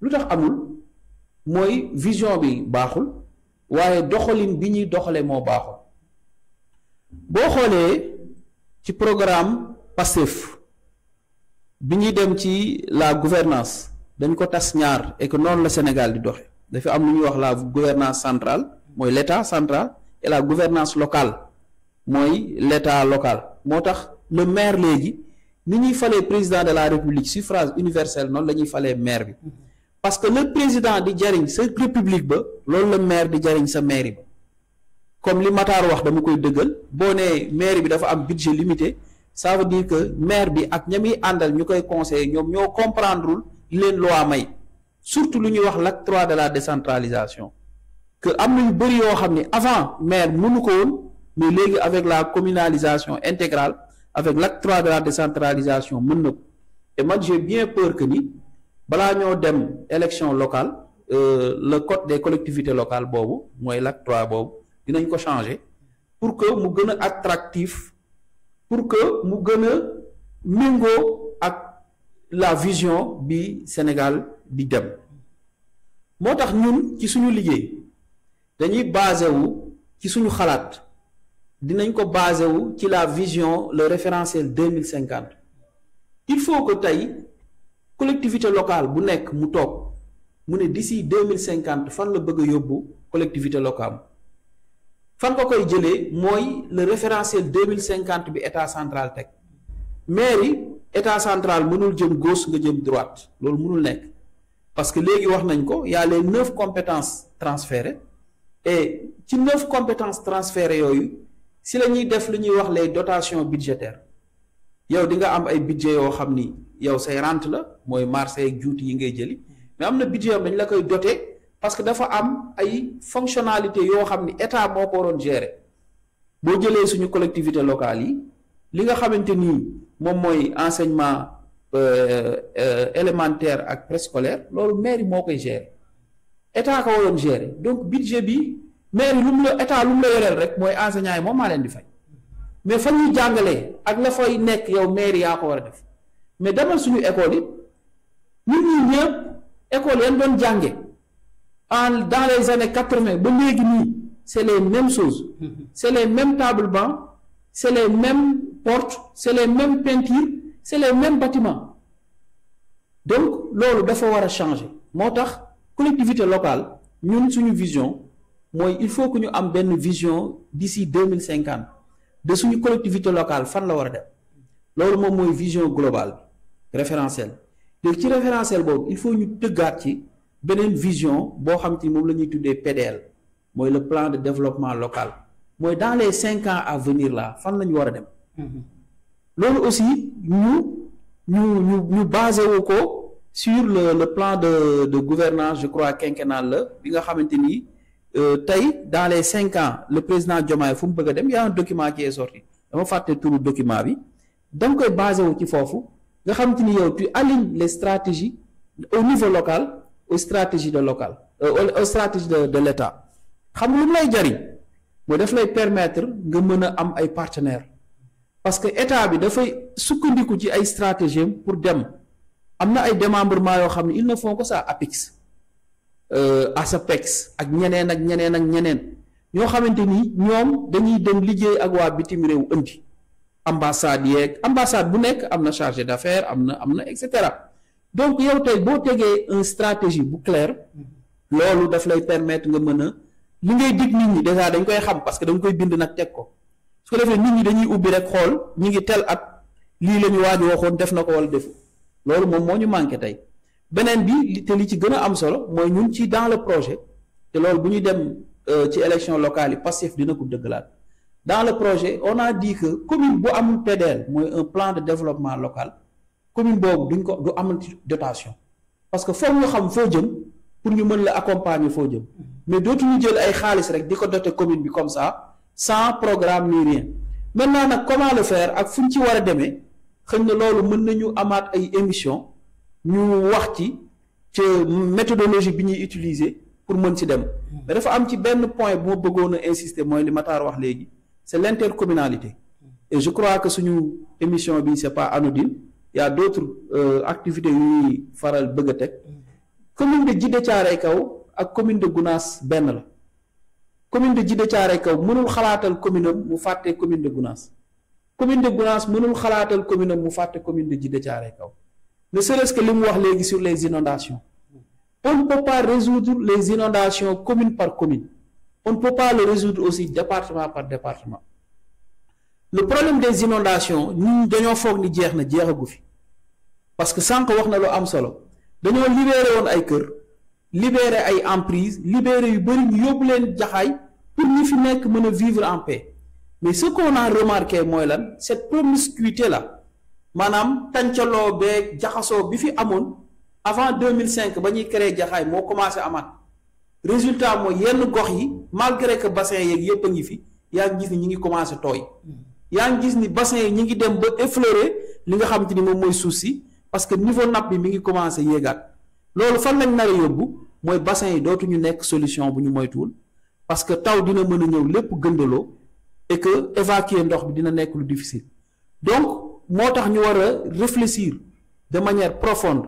Speaker 3: lu tax amul mooy vision bi baaxul waaye doxalin bi ñuy doxalee moo baaxul boo xoolee ci programme Pastef bi ñuy dem ci la gouvernance dañ ko tas ñaar et que noonu la Sénégal di doxe dafa am lu ñuy wax la gouvernance centrale mooy l'état central et la gouvernance locale mooy l'état local moo tax le maire léegi ni ñuy falee président de la république suffrage universel noonu la ñuy falee maire bi parce que le président di jariñ sa république ba loolu la maire di jariñ sa mairie ba comme li Matar wax dama koy dëggal boo nee mairie bi dafa am budget limité ça veut dire que maire bi ak ña muy àndal ñu koy conseiller ñoom ñoo comprendrewul leen loi may surtout lu ñuy wax l'acte 3 de la décentralisation que am na yu bëri yoo xam ne avant maire mënu ko woon mais léegi avec la communalisation intégrale avec l'acte 3 de la décentralisation mën na ko et man j'ai bien peur que ni balaa ñoo dem élection locale le code des collectivités locales boobu mooy l'acte 3 boobu dinañ ko changer pour que mu gën a attractif pour que mu gën a méngoo ak la vision bi Sénégal di dem moo tax ñun ci suñu liggéey dañuy basé wu ci suñu xalaat dinañ ko basé wu ci la vision le référentiel 2050 il faut que tey collectivité locale bu nekk mu toog mu ne d'ici 2050 fan la bëgg a yóbbu collectivité locale fan nga koy jëlee mooy le référentiel 2050 bi état central teg mairie état central mënul jëm gauche nga jëm droite loolu mënul nekk parce que léegi wax nañ ko y a les 9 compétences transférées et ci 9 compétences transférées yooyu si la ñuy def lu ñuy wax les dotations budgétaires yow di nga am ay budget yoo xam ni yow say rente la mooy marché ak juuti yi ngay jëli mais am na budget yoo dañ la koy doté parce que dafa am ay fonctionnalités yoo xam ni état moo ko waroon gérer boo jëlee suñu collectivité locale yi li nga xamante ni moom mooy enseignement élémentaire ak préscolaire loolu mairie moo koy gérer état ko waroon gérer donc budget bi mairie lu mu la état lu mu la yoreel rek mooy enseignants yi moom maa leen di fay mais fa ñuy jàngalee ak la fay nekk yow mairie yaa ko war a def mais demal suñu école yi ñun ñii ñëpp école yan doon jànge dans les années 80 ba léegi nii c'est les mêmes choses c'est les mêmes tables bancs c'est les mêmes portes c'est les mêmes peintures c'est les mêmes bâtiments donc loolu dafa war a changer moo tax collectivité locale ñun suñu vision mooy il faut que ñu am benn vision d'ici 2050 de suñu collectivité locale fan la war a dem loolu moom mooy vision globale bi référentiel léegi ci référentiel boobu il faut ñu tëggaat ci beneen vision boo xam te moom la ñuy tuddee PDL mooy le plan de développement local mooy dans les 5 ans à venir là fan la ñu war a dem loolu aussi ñu basé wu ko sur le plan de gouvernance je crois quinquennal la bi nga xamante ni tey dans les 5 ans le président Diomaye fu mu bëgg a dem y a un document qui est sorti dama fàtte turu document bi da nga koy basé wu ci foofu nga xamante ni yow tu alignes les stratégies au niveau local aux stratégies de local aux stratégies de l'État xam nga lu mu lay jariñ mooy daf lay permettre nga mën a am ay partenaires parce que état bi dafay sukkandiku ci ay stratégies pour dem am na ay démembrements yoo xam ne ils ne font que ça APIX ASAPEX ak ñeneen ak ñeneen ak ñeneen ñoo xamante ni ñoom dañuy dem liggéey ak waa bitim réew indi ambassade yeeg ambassade bu nekk am na chargé d'affaires am na et cetera donc yow tey boo tegee une stratégie bu claire loolu daf lay permettre nga mën a li ngay dig nit ñi déjà dañ koy xam parce que dañ koy bind nag teg ko su ko defee nit ñi dañuy ubbi rek xool ñi ngi tel at lii la ñu waaj waxoon def na ko wala defu loolu moom moo ñu manqué tey beneen bi te li ci gën a am solo mooy ñun ci dans le projet te loolu bu ñuy dem ci élection locale yi Pastef dina ko dëggalaat dans le projet on a dit que commune bu amul PDL mooy un plan de développement local commune boobu du amul dotation parce que foog ñu xam foo jëm pour ñu mën la accompagner foo jëm mais dootuñu jël ay xaalis rek di ko doter commune bi comme ça sans programme ni rien maintenant nag comment le faire ak fu ñu ci war a demee xëy na loolu mën nañu amaat ay émission ñu wax ci méthodologie bi ñuy utiliser pour mën ci dem mais dafa am ci benn point bu ma bëggoon a insister mooy li Matar wax léegi c'est l'intercommunalité et je crois que suñu émission bi c'est pas anodine il y a d'autres activités yu ñuy faral bëgg a teg commune de Djiddah Thiaroye Kao ak commune de Gounass benn la commune de Djiddah Thiaroye Kao mënul xalaatal commune am mu fàtte commune de Gounass
Speaker 4: commune de Gounass mënul xalaatal commune am mu fàtte commune de Djiddah Thiaroye Kaw ne serait-ce que li mu wax léegi sur les inondations on ne peut pas résoudre les inondations commune par commune on ne peut pas le résoudre aussi département par département le problème des inondations ñun dañoo foog ni jeex na jeexagu fi parce que sànq wax na lu am solo dañoo libéré woon ay kër libéré ay emprises libéré yu bëri ñu yóbbu leen Jaxaay pour ñi fi nekk mën a vivre en paix mais ce qu'on a remarqué mooy lan cette promiscuité là maanaam tàncaloo beeg jaxasoo bi fi amoon avant 2005 ba ñuy créé Jaxaay moo commencé amaat résultat mooy yenn gox yi malgré que bassin yeeg yëpp a ngi fi yaa ngi gis ni ñi ngi commencé tooy yaa ngi gis ni bassin yi ñi ngi dem ba effleurer li nga xamante ni moom mooy suuf si parce que niveau nappe bi mi ngi commencé yéegaat loolu fan lañ nar a yóbbu mooy bassin yi dootuñu nekk solution bu ñu moytuwul parce que taw dina mën a ñëw lépp gëndaloo et que évacuer ndox bi dina nekk lu difficile donc moo tax ñu war a réfléchir de manière profonde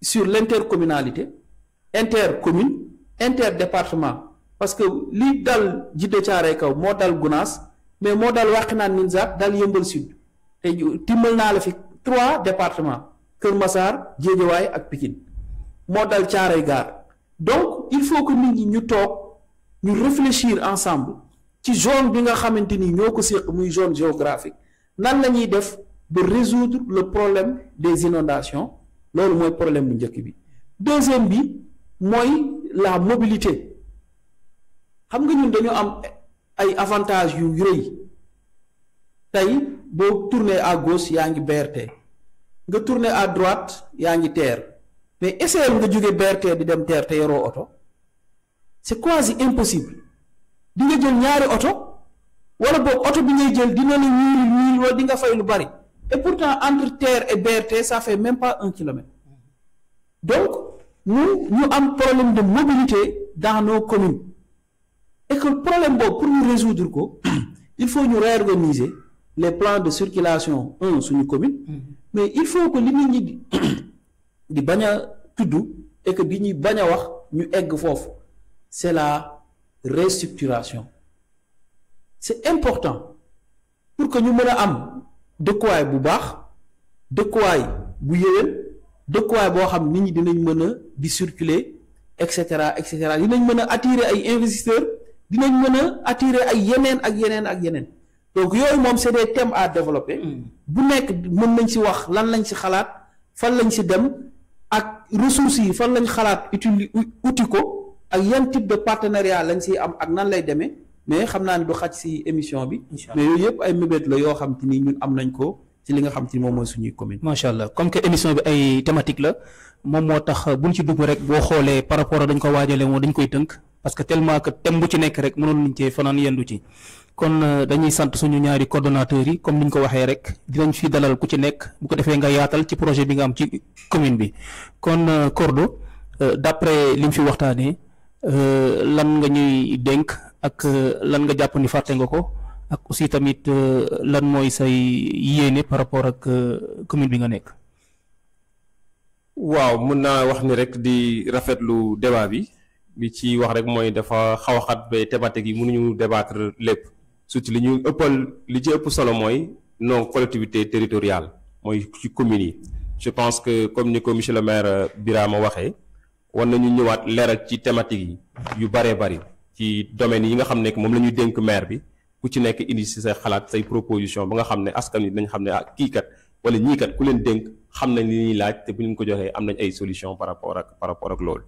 Speaker 4: sur l'intercommunalité intercommune interdépartement parce que li dal Djiddah Thiaroye Kaw moo dal Gounass mais moo dal Wakhinane Nimzatt dal Yeumbeul Sud te timbal naa la fi 3 départements Kër Massar Guédiawaye ak Pikine moo dal Thiaroye Gare donc il faut que nit ñi ñu toog ñu réfléchir ensemble ci zone bi nga xamante ni ñoo ko séq muy zone géographique nan la ñuy def ba résoudre le problème des inondations loolu mooy problème bu njëkk bi deuxième bi mooy la mobilité xam nga ñun dañu am ay avantages yu rëy tey boo tourner à gauche yaa ngi BRT nga tourner à droite yaa ngi TER mais essayer nga jóge BRT di dem TER te yoroo oto c'est quasi impossible di nga jël ñaari oto wala boog oto bi ngay jël dina la ñuul wala di nga fay lu bari et pourtant entre TER et BRT ça fait même pas 1 kilomètre donc ñu am problème de mobilité dans nos communes et que le problème boobu pour ñu résoudre ko il faut ñu réorganiser les plans de circulation suñu commune mais il faut que li nit ñi di bañ a tudd et que di ñuy bañ a wax ñu egg foofu c'est la restructuration c'est important pour que ñu mën a am dëkkuwaay bu baax dëkkuwaay bu yéwén dëkkuwaay boo xam nit ñi dinañ mën a di circuler et cetera dinañ mën a attirer ay investisseurs dinañ mën a attirer ay yeneen ak yeneen ak yeneen donc yooyu moom c'est des thèmes à développer bu nekk mën nañ ci wax lan lañ ci xalaat fan lañ ci dem ak ressources yi fan lañ xalaat uti ko ak yan type de partenariat lañ ciy am ak nan lay demee mais xam naa ne du xaj ci émission bi mais yooyu yëpp ay mébét la yoo xam te ni ñun am nañ ko ci li nga xam te ni moom mooy suñuy commune
Speaker 1: macha allah comme que émission bi ay thématique la moom moo tax buñ ci dugg rek boo xoolee par rapport ak dañ ko waajale moom dañ koy tënk parce que tellement que thème bu ci nekk rek mënoon nañ cee fanaan yendu ci kon dañuy sant suñu ñaari coordonnateurs yi comme niñ ko waxee rek dinañ fi dalal ku ci nekk bu ko defee nga yaatal ci projet bi nga am ci commune bi kon Cordo d'après liñ fi waxtaanee lan nga ñuy dénk ak lan nga jàpp ni fàtte nga ko ak aussi tamit lan mooy say yéene par rapport ak commune bi nga nekk.
Speaker 2: waaw mën naa wax ni rek di rafetlu débat bi ci wax rek mooy dafa xaw a xat ba thématique yi mënuñu débattre lépp surtout li ñu li ci ëpp solo mooy non collectivité territoriale mooy ci communes yi. je pense que comme ni ko monsieur le maire Birama waxee war nañu ñëwaat leeral ci thématique yi yu bëree bëri ci domaines yi nga xam ne moom la ñuy dénk maire bi ku ci nekk indi si say xalaat say proposition ba nga xam ne askan wi dañ xam ne kii kat wala ñii kat ku leen dénk xam nañ li ñuy laaj te bu ñu ko joxee am nañ ay solution par rapport ak loolu.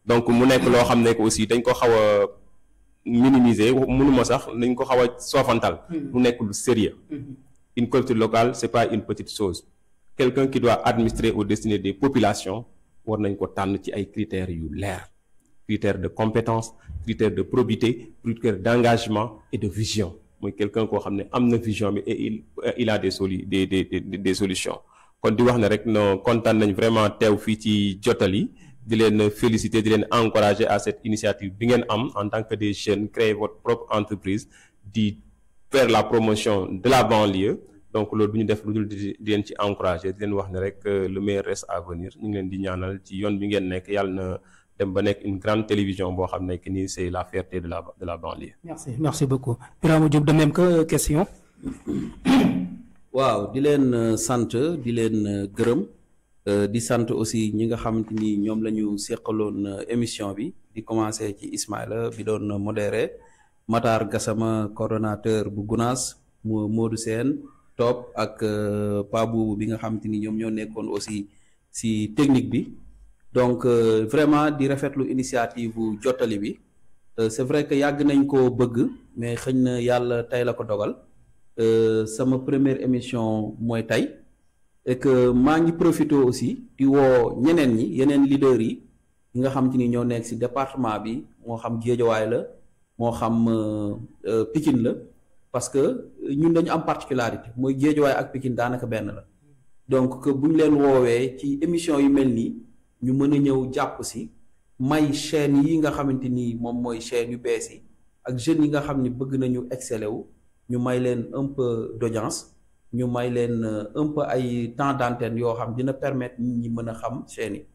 Speaker 2: donc mu nekk loo xam ne aussi dañ ko xaw a minimiser mënuma sax nañ ko xaw a soofantal. mu nekk lu sérieux. une collectivité locale c'est pas une petite chose. quelqu'un qui doit administrer au destiné des populations war nañ ko tànn ci ay critères yu leer critères de compétence critères de probité critères d'engagement et de vision mooy quelqu'un koo xam ne am na vision bi et il a des solutions kon di wax ne rek no kontaan nañ vraiment teew fii ci Jotali di leen féliciter di leen encourager à cette initiative bi ngeen am en tant que des jeunes créer votre propre entreprise di faire la promotion de la banlieue donc loolu du ñu def lu dul di leen ci encourager di leen wax ne rek le meilleur reste à venir ñu ngi leen di ñaanal ci yoon bi ngeen nekk yàlla na dem ba nekk une grande télévision boo xam ne que ni c'est la fierté de la banlieue.
Speaker 1: merci beaucoup Birama Diop de même que question.
Speaker 3: waaw di leen sant di leen gërëm di sant aussi ñi nga xamante ni ñoom la ñu seqaloon émission bi di commencé ci Ismaïla bi doon modéré Matar Gassama coordonnateur bu Gounass Modou Sène Top ak Pa Boubou bi nga xamante ni ñoom ñoo nekkoon aussi si technique bi donc vraiment di rafetlu initiative bu jottali bi c'est vrai que yàgg nañ koo bëgg mais xëñ na yàlla tey la ko dogal sama première émission mooy tey et que maa ngi profité aussi di woo ñeneen ñi yeneen leaders yi nga xam te ni ñoo nekk ci département bi moo xam Guédiawaye la moo xam Pikine la parce que ñun dañu am particularité mooy Guédiawaye ak Pikine daanaka benn la donc que bu ñu leen woowee ci émission yu mel nii ñu mën a ñëw jàpp ci may chaîne yi nga xamante ni moom mooy chaîne yu bees yi ak jeunes yi nga xam ni bëgg nañu exceller wu ñu may leen un peu d'audience ñu may leen un peu ay temps d'antenne yoo xam dina permettre nit ñi mën a xam chaîne yi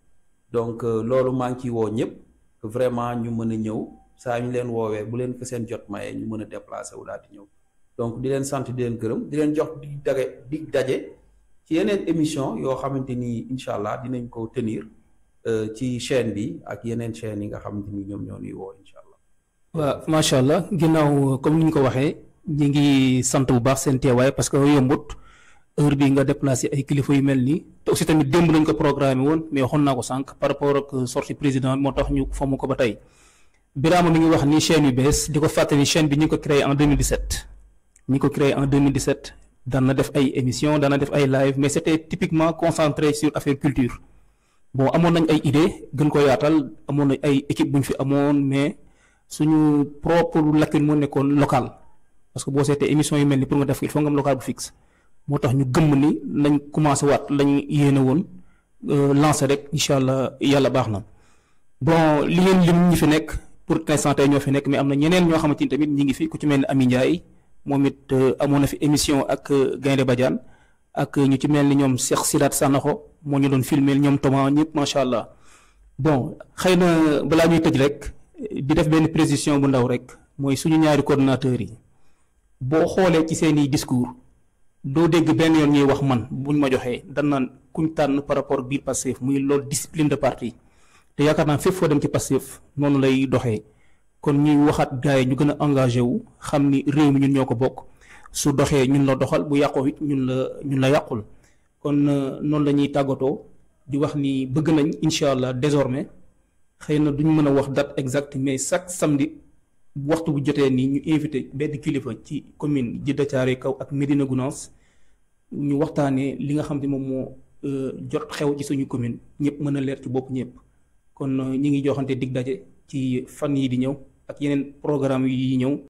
Speaker 3: donc loolu maa ngi ciy woo ñëpp que vraiment ñu mën a ñëw saa ñu leen woowee bu leen ko seen jot mayee ñu mën a déplacer wu daal di ñëw donc di leen sant di leen gërëm di leen jox dig daje ci yeneen émission yoo xamante ni incha allah dinañ ko tenir ci chaîne bi ak yeneen chaîne yi nga xamante ni ñoom ñoo ñuy woo incha allah.
Speaker 1: waaw macha allah ginnaaw comme ni ñu ko waxee ñi ngi sant bu baax seen teewaay parce que yombut heure bi nga déplacé ay kilifa yu mel nii te aussi tamit démb lañ ko programmé woon mais waxoon naa ko sànq par rapport ak sortie président moo tax ñu fomm ko ba tey Birama mi ngi wax ni chaîne yu bees di ko fàttali chaîne bi ñu ko créé en 2017 ñi ko créé en 2017 daan na def ay émissions daan na def ay live mais c'était typiquement concentré sur affaire culture bon amoon nañ ay idées gën ko yaatal amoon nañ ay équipe bu ñu fi amoon mais suñu propre lacune moo nekkoon local parce que boo seetee émission yu mel ni pour nga def il faut nga am local bu fixe moo tax ñu gëmm ni nañ commencé waat lañ yéene woon lancé rek incha allah yàlla baax na bon li ngeen lim ñi fi nekk pour l'instant tey ñoo fi nekk mais am na ñeneen ñoo xamante ni tamit ñi ngi fi ku ci mel ni Ami Ndiaye moom it amoon na fi émission ak Gaynde Badiane ak ñu ci mel ni ñoom Cheikh Sidat Sanokho moo ñu doon filmer ñoom Thomas ñëpp macha allah bon xëy na balaa ñuy tëj rek di def benn précision bu ndaw rek mooy suñu ñaari coordonnateurs yi boo xoolee ci seeni discours doo dégg benn yoon ñuy wax man buñ ma joxee dan naan kuñ tànn par rapport biir Pastef muy loolu discipline de parti te yaakaar naa fépp foo dem ci Pastef noonu lay doxee kon ñuy waxaat gars yi ñu gën a engagé wu xam ni réew mi ñun ñoo ko bokk su doxee ñun la doxal bu yàqoo it ñun la yàqul kon noonu la ñuy tàggatoo di wax ni bëgg nañ incha allah désormais xëy na duñ mën a wax date exacte mais chaque samedi waxtu bu jotee nii ñu invité benn kilifa ci commune Djiddah Thiaroye Kaw ak Médina Gounass ñu waxtaanee li nga xam ne moom moo jot xew ci suñu commune ñëpp mën a leer ci bopp ñëpp kon ñi ngi joxante dig daje ci fan yi di ñëw ak yeneen programme yi ñëw